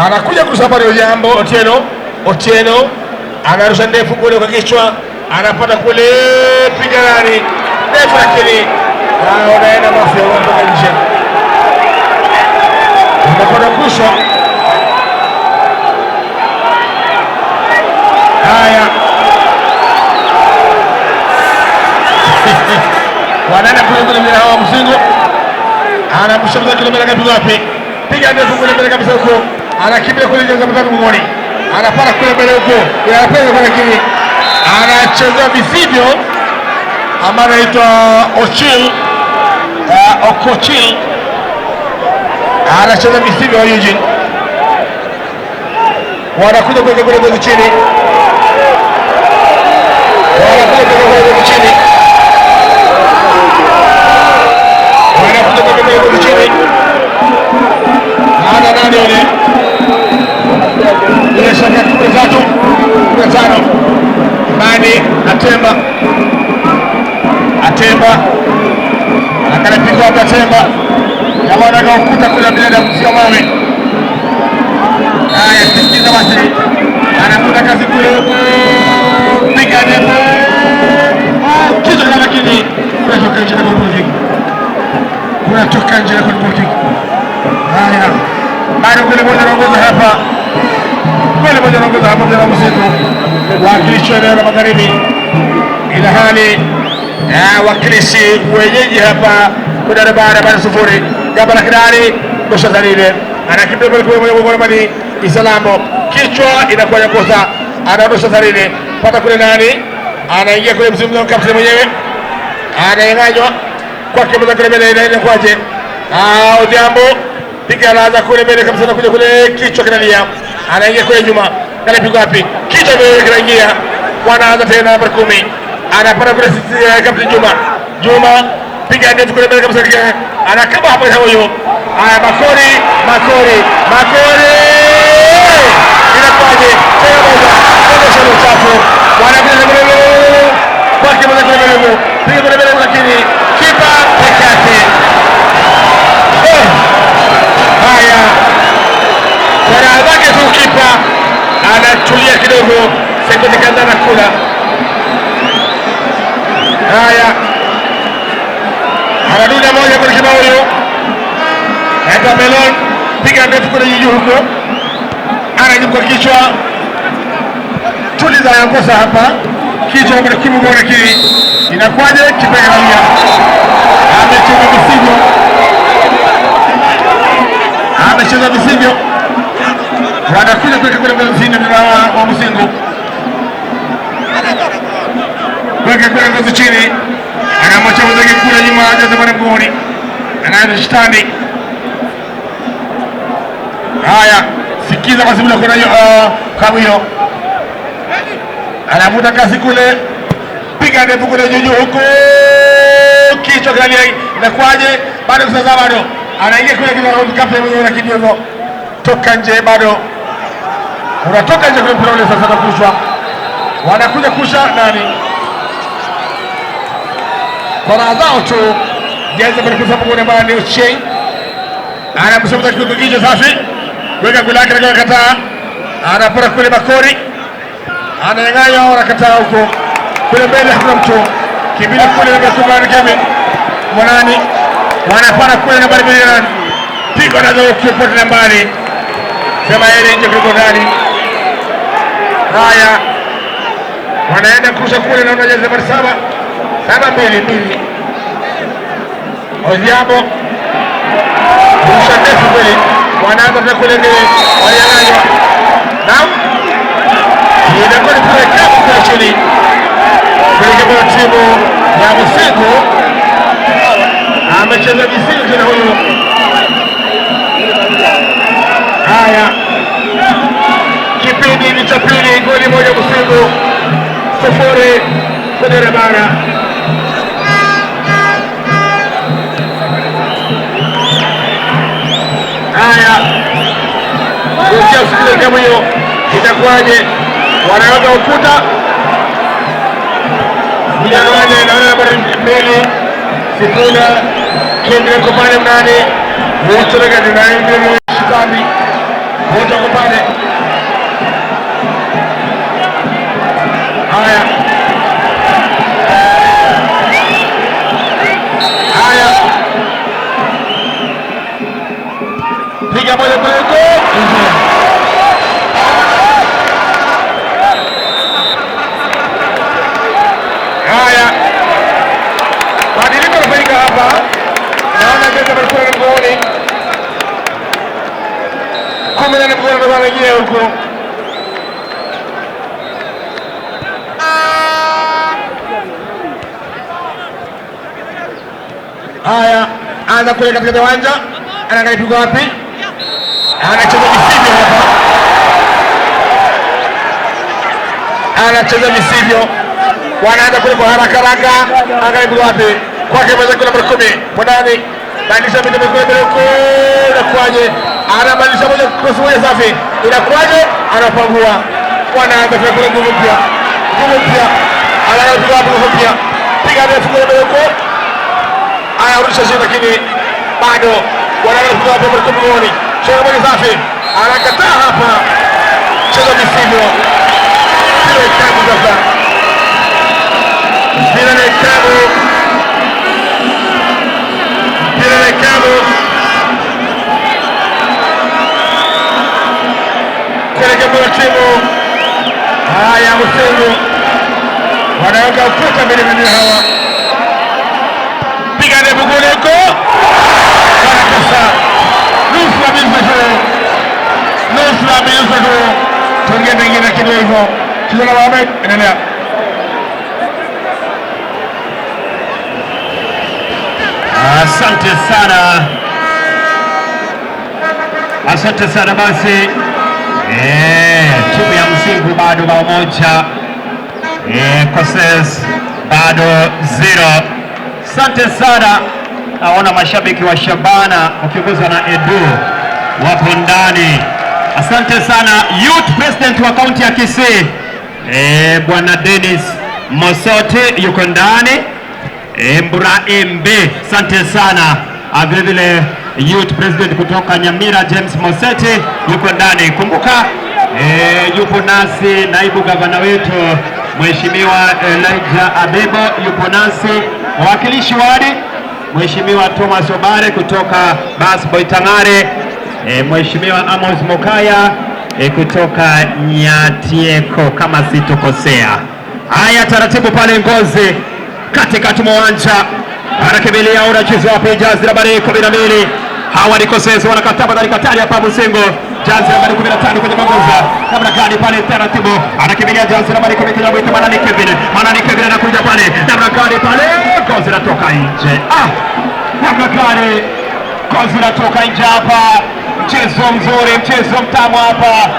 Anakuja kurusha pale Odhiambo, Otieno, Otieno anarusha ndefu kule kwa kichwa, anapata kule piga nani ndefu lakini unaenda mafia kutoka nje. Unakwenda kurushwa. Haya. Wanaenda kule kule mbele hawa Msingo. Anamshamza kule mbele kabisa wapi? Piga ndefu kule mbele kabisa huko. Anakimbia kule nje kabisa mgongoni. Anapata kule mbele huko. Anapiga kwa lakini anacheza visivyo. Ambaye anaitwa Ochil, Okochil. Anacheza visivyo Eugene. Wanakuja kuweka kule kule chini. Wanakuja kuweka kule chini. Wanakuja kuweka kule chini. Ana nani yule? Bila shaka 13, 15. Mani Atemba. Atemba. Akanapigwa hapa Atemba. Jamaa anakuta kule bila kusia mawe. Haya, sikiza basi. Anakuta kazi kule huko. Piga ndefu. Kichwa kama kile. Kuna choka cha kwa muziki. Msitu, wakilishi wa eneo la magharibi, ila hali wakilishi wenyeji hapa Kondere Bara bado sufuri. Gamba la Kidari Gosha Zalile anakimbia pale kule moja kwa moja Isalamo, kichwa inakuwa ya kosa, anaondosha Zalile pata kule nani anaingia kule msimu kapteni mwenyewe ananyang'anywa kwake moja kule mbele, ile inakuwaje? Ah, Odhiambo piga laza kule mbele kabisa na kuja kule, kichwa kinalia, anaingia kule nyuma, kale pigo wapi? Kichwa mbele kinaingia, wanaanza tena namba 10 anapata kule kapteni Juma. Juma piga ndefu kule mbele kabisa, anakaba hapo huyo. Haya, Makori, Makori, Makori inakuwaje? Tena moja moja, uchafu wanakuja kule kwake moja kule mbele, piga kule mbele, lakini kipa peke yake. Haya, kwa raha zake tu kipa anatulia kidogo, sekunde kadhaa na kula. Haya, anadunda moja kwenye kibao huyo, naita Melon, piga ndefu kule juu huko, anajibu kwa kichwa, tuliza yakosa hapa, kichwa kwa kimu kwa lakini inakuwaje? Kipa kanalia, amecheza visivyo, amecheza visivyo, wanakuja kuweka kule mzini wa Musingu, kuweka kule ngozi chini, anamwacha mwenzake kule nyuma, ajaza bwana mguuni, anaenda shetani. Haya, sikiza kwa sababu kuna Kamwino anavuta kasi kule, piga ndefu kule juu huku, kichwa kinalia, inakuwaje? Bado sasa, bado anaingia kule kile kapteni mwenyewe, lakini hivyo toka nje, bado unatoka nje kule mpira ule sasa utakushwa, wanakuja kusha nani kwa raha zao tu. Jeza kwa kusa mguu ambaye ni Ochieng anamsomza kitu kichwa safi, weka kule yake na kataa, anapora kule Makori ananyang'anywa, anakataa huko kule mbele, hakuna mtu kimbili kule na kwa Kevin Mwanani wanapana kule nambari mbili nani pigo na kupote nambari sema ile nje kuliko ndani. Haya, wanaenda kurusha kule, naona jezi nambari 7 7 2 2 Odhiambo kurusha ndefu kweli, wanaanza tena kule mbele, walinyang'anywa. Naam, inakuwa ni kule kama kwa chini kuelekea kwa timu ya Musingu. Amecheza visivyo tena huyu. Haya, kipindi ni cha pili, goli moja Musingu 0 Kondere Bara. Haya, kusikia usikilize kama hiyo itakuwaje? Wanaweka ukuta vijana wale, naona nambari 2 Sifuna Kendra kwa pale mnane wote na shikami wote wako pale. Haya, haya, piga moja kule huko. Haya, badiliko linafanyika hapa, naona jezi amekuwa na mguuni 14 mguuni ndio anaingia huko. Haya, anza kule katika uwanja, anaangalia pigo wapi, anacheza visivyo hapa, anacheza visivyo, wanaanza kule kwa haraka haraka, angalia pigo wapi kwake mweza kule nambari 10 Mwanani, badilisha mbele kule mbele huko, inakuwaje? Anabadilisha moja cross moja safi, inakuwaje? Anapangua, wanaanza kule kule nguvu mpya, nguvu mpya, anaanza pigo wapi, nguvu mpya, piga ndefu kule mbele huko, anarusha chini, lakini bado wanaanza pigo wapi, nambari 10 mguuni, cheza moja safi, anakataa hapa, cheza visivyo, mpira ikabu sasa, mpira na ikabu, mpira na ikabu kuelekea kwa timu Msingu wanaweka ukuta mbele mbele hawa. Piga ndefu kule huko. Wanakosa. Nusra bilfatu. Nusra bilfatu. Tuongee mengine lakini hivyo. Cheza na Mohamed, endelea. Asante sana. Asante sana basi. Timu ya Msingu bado bao moja. Koses bado 0. Asante sana. Naona mashabiki wa Shabana wakiongozwa na Edu wapo ndani. Asante sana Youth President wa kaunti ya Kisii, Bwana Dennis Mosote yuko ndani. Mbura MB, asante sana. Vile vile Youth President kutoka Nyamira James Mosete yuko ndani. Kumbuka yupo nasi naibu gavana wetu Mheshimiwa Elijah Abebo yupo nasi, wawakilishi wadi Mheshimiwa Thomas Obare kutoka Bas Boitangare, Mheshimiwa Amos Mokaya kutoka Nyatieko kama sitokosea. Haya, taratibu pale Ngozi katikati mwa uwanja anakimbilia unacheza wapi? Jazi nambari 12 hawa ni Kosesi wanakataa badali katari hapa Musengo. Jazi nambari 15 kwenye magoza namna gani pale, taratibu anakimbilia jazi nambari 11 Manani Kevin. Manani Kevin anakuja pale namna gani pale, Ngozi natoka nje. Namna gani Ngozi natoka nje hapa. Mchezo mzuri, mchezo mtamu hapa.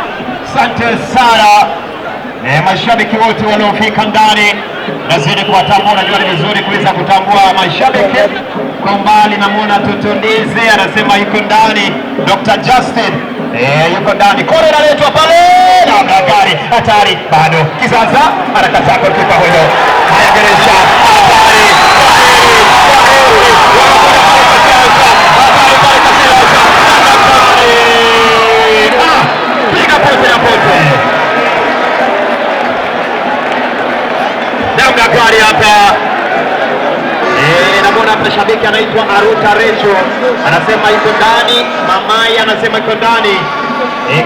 Asante sana mashabiki wote waliofika ndani, nazidi kuwatambua. Najua ni vizuri kuweza kutambua mashabiki kwa mbali. Namuona Tutundize anasema yuko ndani, Dr. Justin yuko ndani. Kona inaletwa pale na gari hatari, bado Kizaza anakataa golikipa huyo. Haya, Geresha hatari, piga pote ya pote namna gari hapa. Namuona mashabiki anaitwa Aruta Recho anasema yuko ndani, Mamai anasema yuko ndani,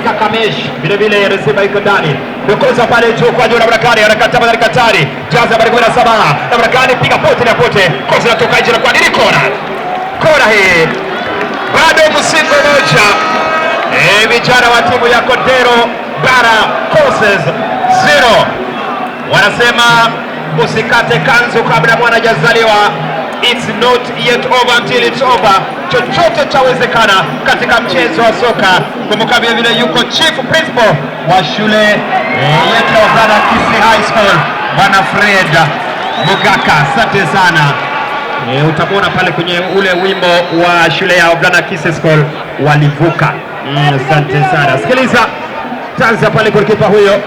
Kakamesh vile vile anasema yuko ndani. Dokoza pale juu kwa juu namna gani anakataa badali katari. Jaza nambari 17 namna gani, piga pote na pote. Kosa natoka nje na kwa nini kona. Kona hii. Bado Msingu moja. Vijana wa timu ya Kondero Bara Courses 0. Wanasema usikate kanzu kabla mwana hajazaliwa. It's not yet over until it's over. Chochote chawezekana katika mchezo wa soka. Kumbuka vile vile yuko Chief Principal wa shule yetu ya Wavulana Kisii High School, Bwana Fred Mugaka. Asante sana. Utamwona pale kwenye ule wimbo wa shule ya Wavulana Kisii School walivuka. Asante sana. Sikiliza tanza pale golikipa huyo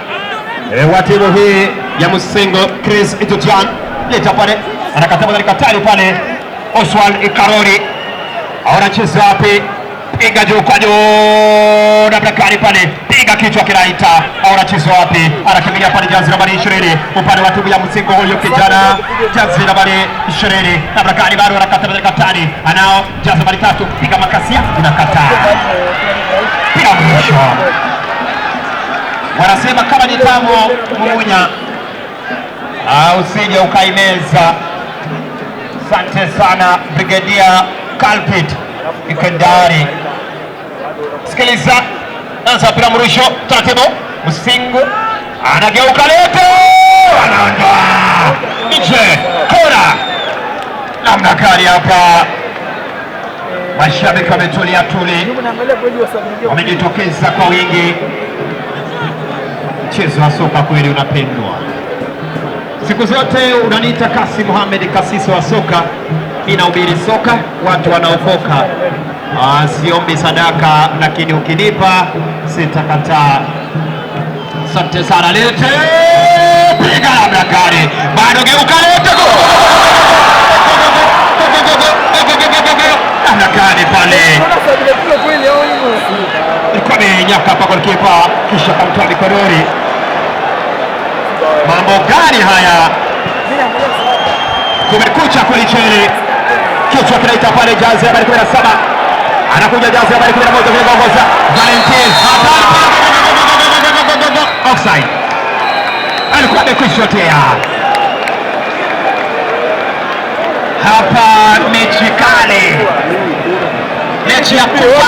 wa timu hii ya Musengo Chris Itotian, leta pale anakataa badali katari pale Oswald Ikarori anacheza wapi? Piga juu kwa juu namna gani pale, piga kichwa kinaita. Anacheza wapi? Anakimbilia pale jazi nambari 20 upande wa timu ya Musengo, huyo kijana jazi nambari 20 namna gani, bado anakataa badali katari, anao jazi nambari 3, piga makasia inakataa, piga mwisho. Wanasema kama ni tamu mumunya, usije ukaimeza. Asante sana Brigadier Kalpit Ikendari. Sikiliza, anza mpira mrusho taratibu, Musingu anageuka leto, anaondoa nje, kona. Namna gani hapa, mashabiki wametulia tuli, wamejitokeza kwa wingi. Mchezo wa soka kweli unapendwa. Siku zote unaniita Kasi Mohamed, kasisi wa soka. Mimi nahubiri soka, watu wanaokoka. Siombi sadaka, lakini ukinipa sitakataa. Asante sana. Lete, piga labda gari. Bado geuka lete, go. Namna gani pale? Ilikuwa amenyaka hapa golikipa kisha kamtoa mikononi. Mambo gani haya? Kumekucha kweli chele. Kichwa kinaita pale jazi nambari 17. Anakuja jazi nambari 11 kuongoza. Valentin. Offside. Alikuwa Amekwishotea hapa, mechi kali, mechi ya kufa.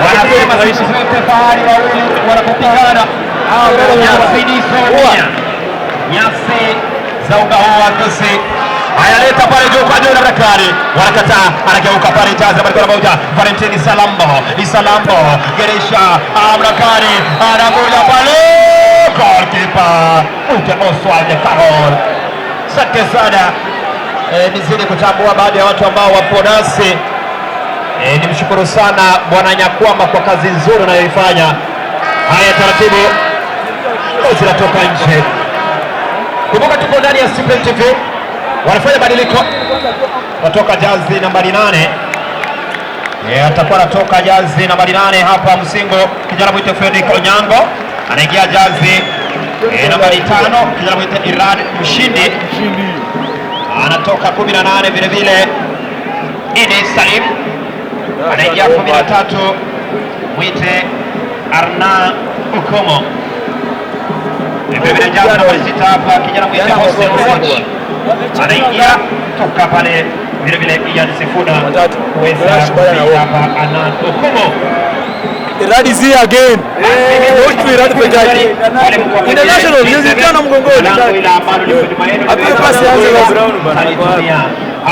Wanasema siku zote fahari wawili wanapopigana, nyasi ni sonia, nyasi za uga huu wa Kisii. Analeta pale juu kwa juu na Bakari wanakataa, anageuka pale jaza pale kwa moja, Valentini Salambo, Isalambo Geresha Amrakari anakuja pale, goalkeeper Ute Oswald Karol. Asante sana. Nizidi kutambua baadhi ya watu ambao wapo nasi. Nimshukuru sana Bwana Nyakwama kwa kazi nzuri anayoifanya. Haya, taratibu zinatoka nje. Kumbuka tuko ndani ya Cyprian TV, wanafanya badiliko, watoka jazi nambari 8. Atakuwa anatoka jazi nambari 8 hapa Msingo, kijana mwite Fredrick Onyango anaingia jazi nambari 5, kijana mwite Irad Mshindi anatoka 18 vile vile Idi Salim anaingia 13, mwite Arna Ukomo. Vile vile jazi nambari 6 hapa kijana mwite Hossein Roch anaingia toka pale vile vile Ian Sifuna kuweza kupiga hapa Anan Ukomo. Iradi is here again. Not Iradi peke yake. International jezi tano mgongoni. Apige pasi aanze Alitumia.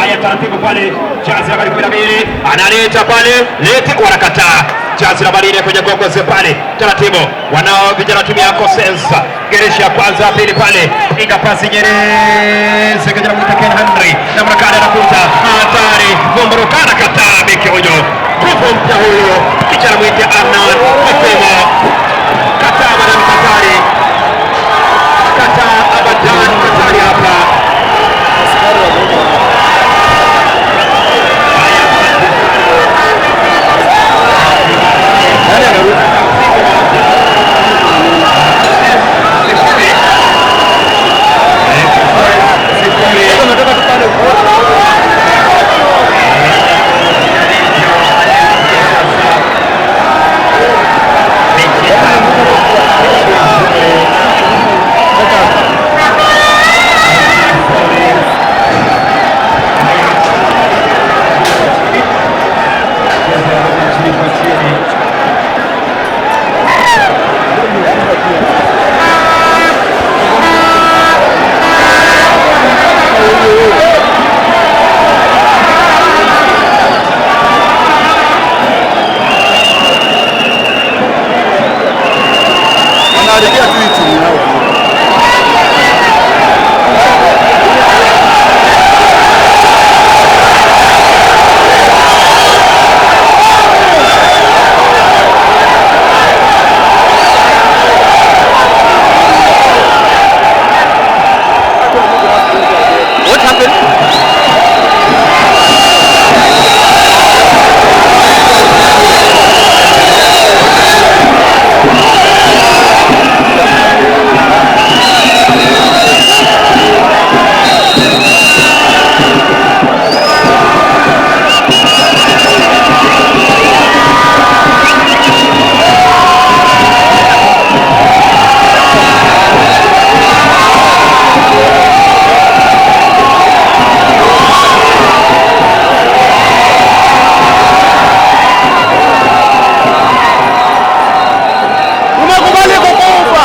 Haya, taratibu pale, jazi nambari 12 analeta pale, lete, wanakataa. Jazi nambari 4 kwenye gogoze pale, taratibu wanao vijana timu ya Kosensa. Geresha ya kwanza, pili pale, piga pasi Nyerezi, kijana mwita Ken Henry na Mrakani anakuta hatari, Vumburuka anakataa, beki huyo nguvu mpya huyo, kijana mwite Arnan Mapema, kataa madam Katari, kataa abadan Katari hapa. Wanaharibia tu hii timu yao. What happened? Umekubali kukufa.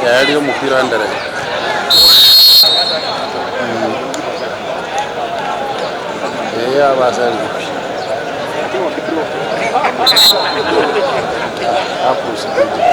Yali omupira ndere. Abasali. Hapo sikuji.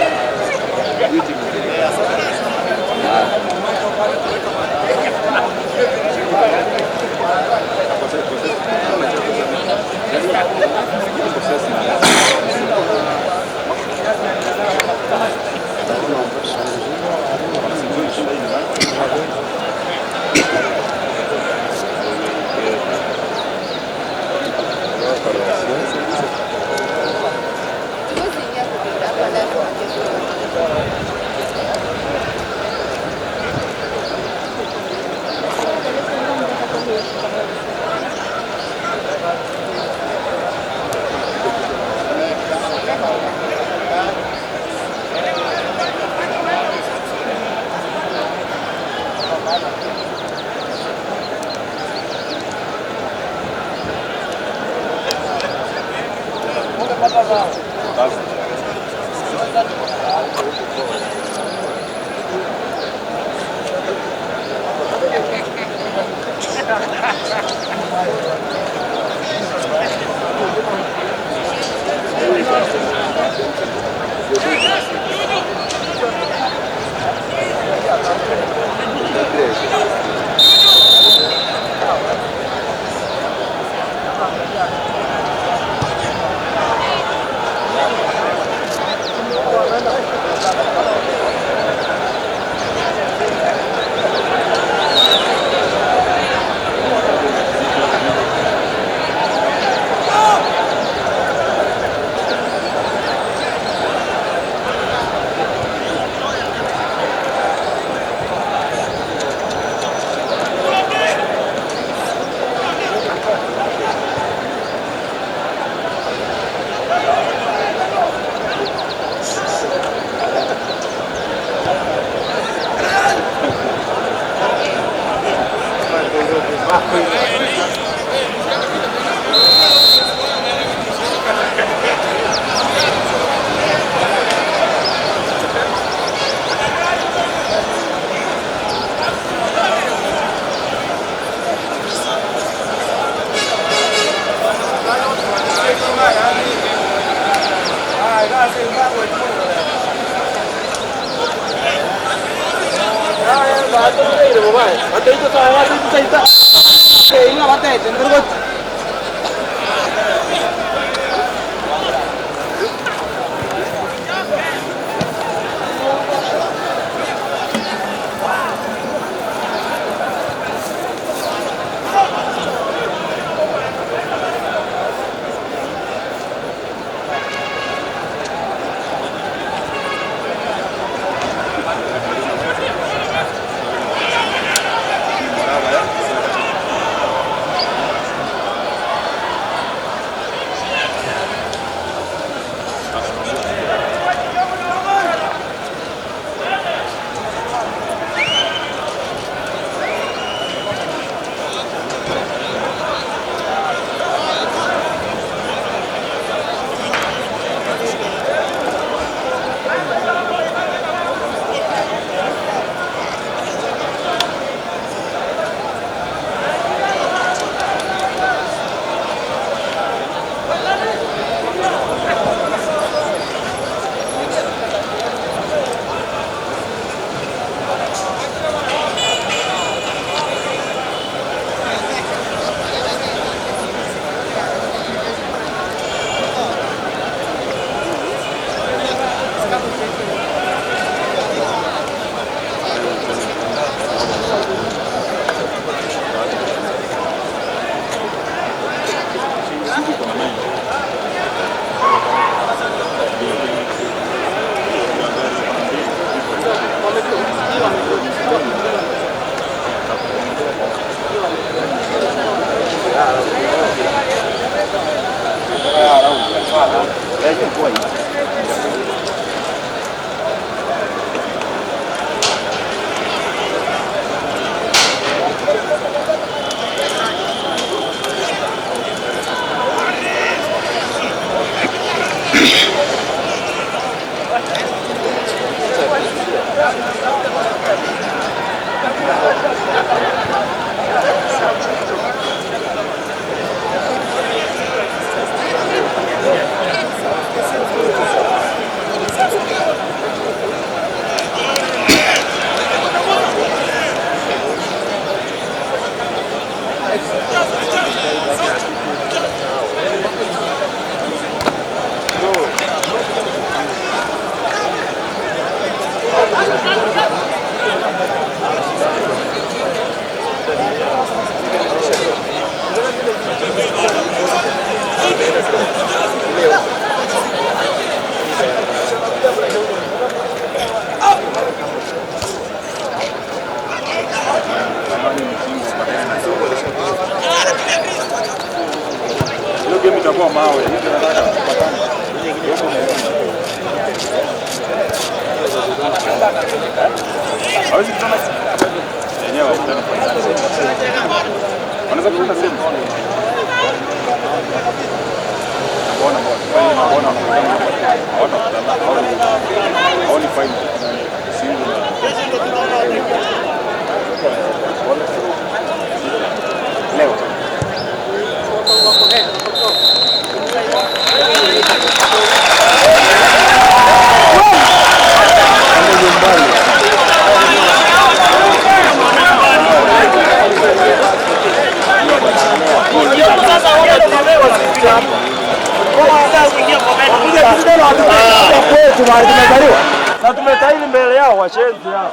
Na tumetaili mbele yao washenzi hao.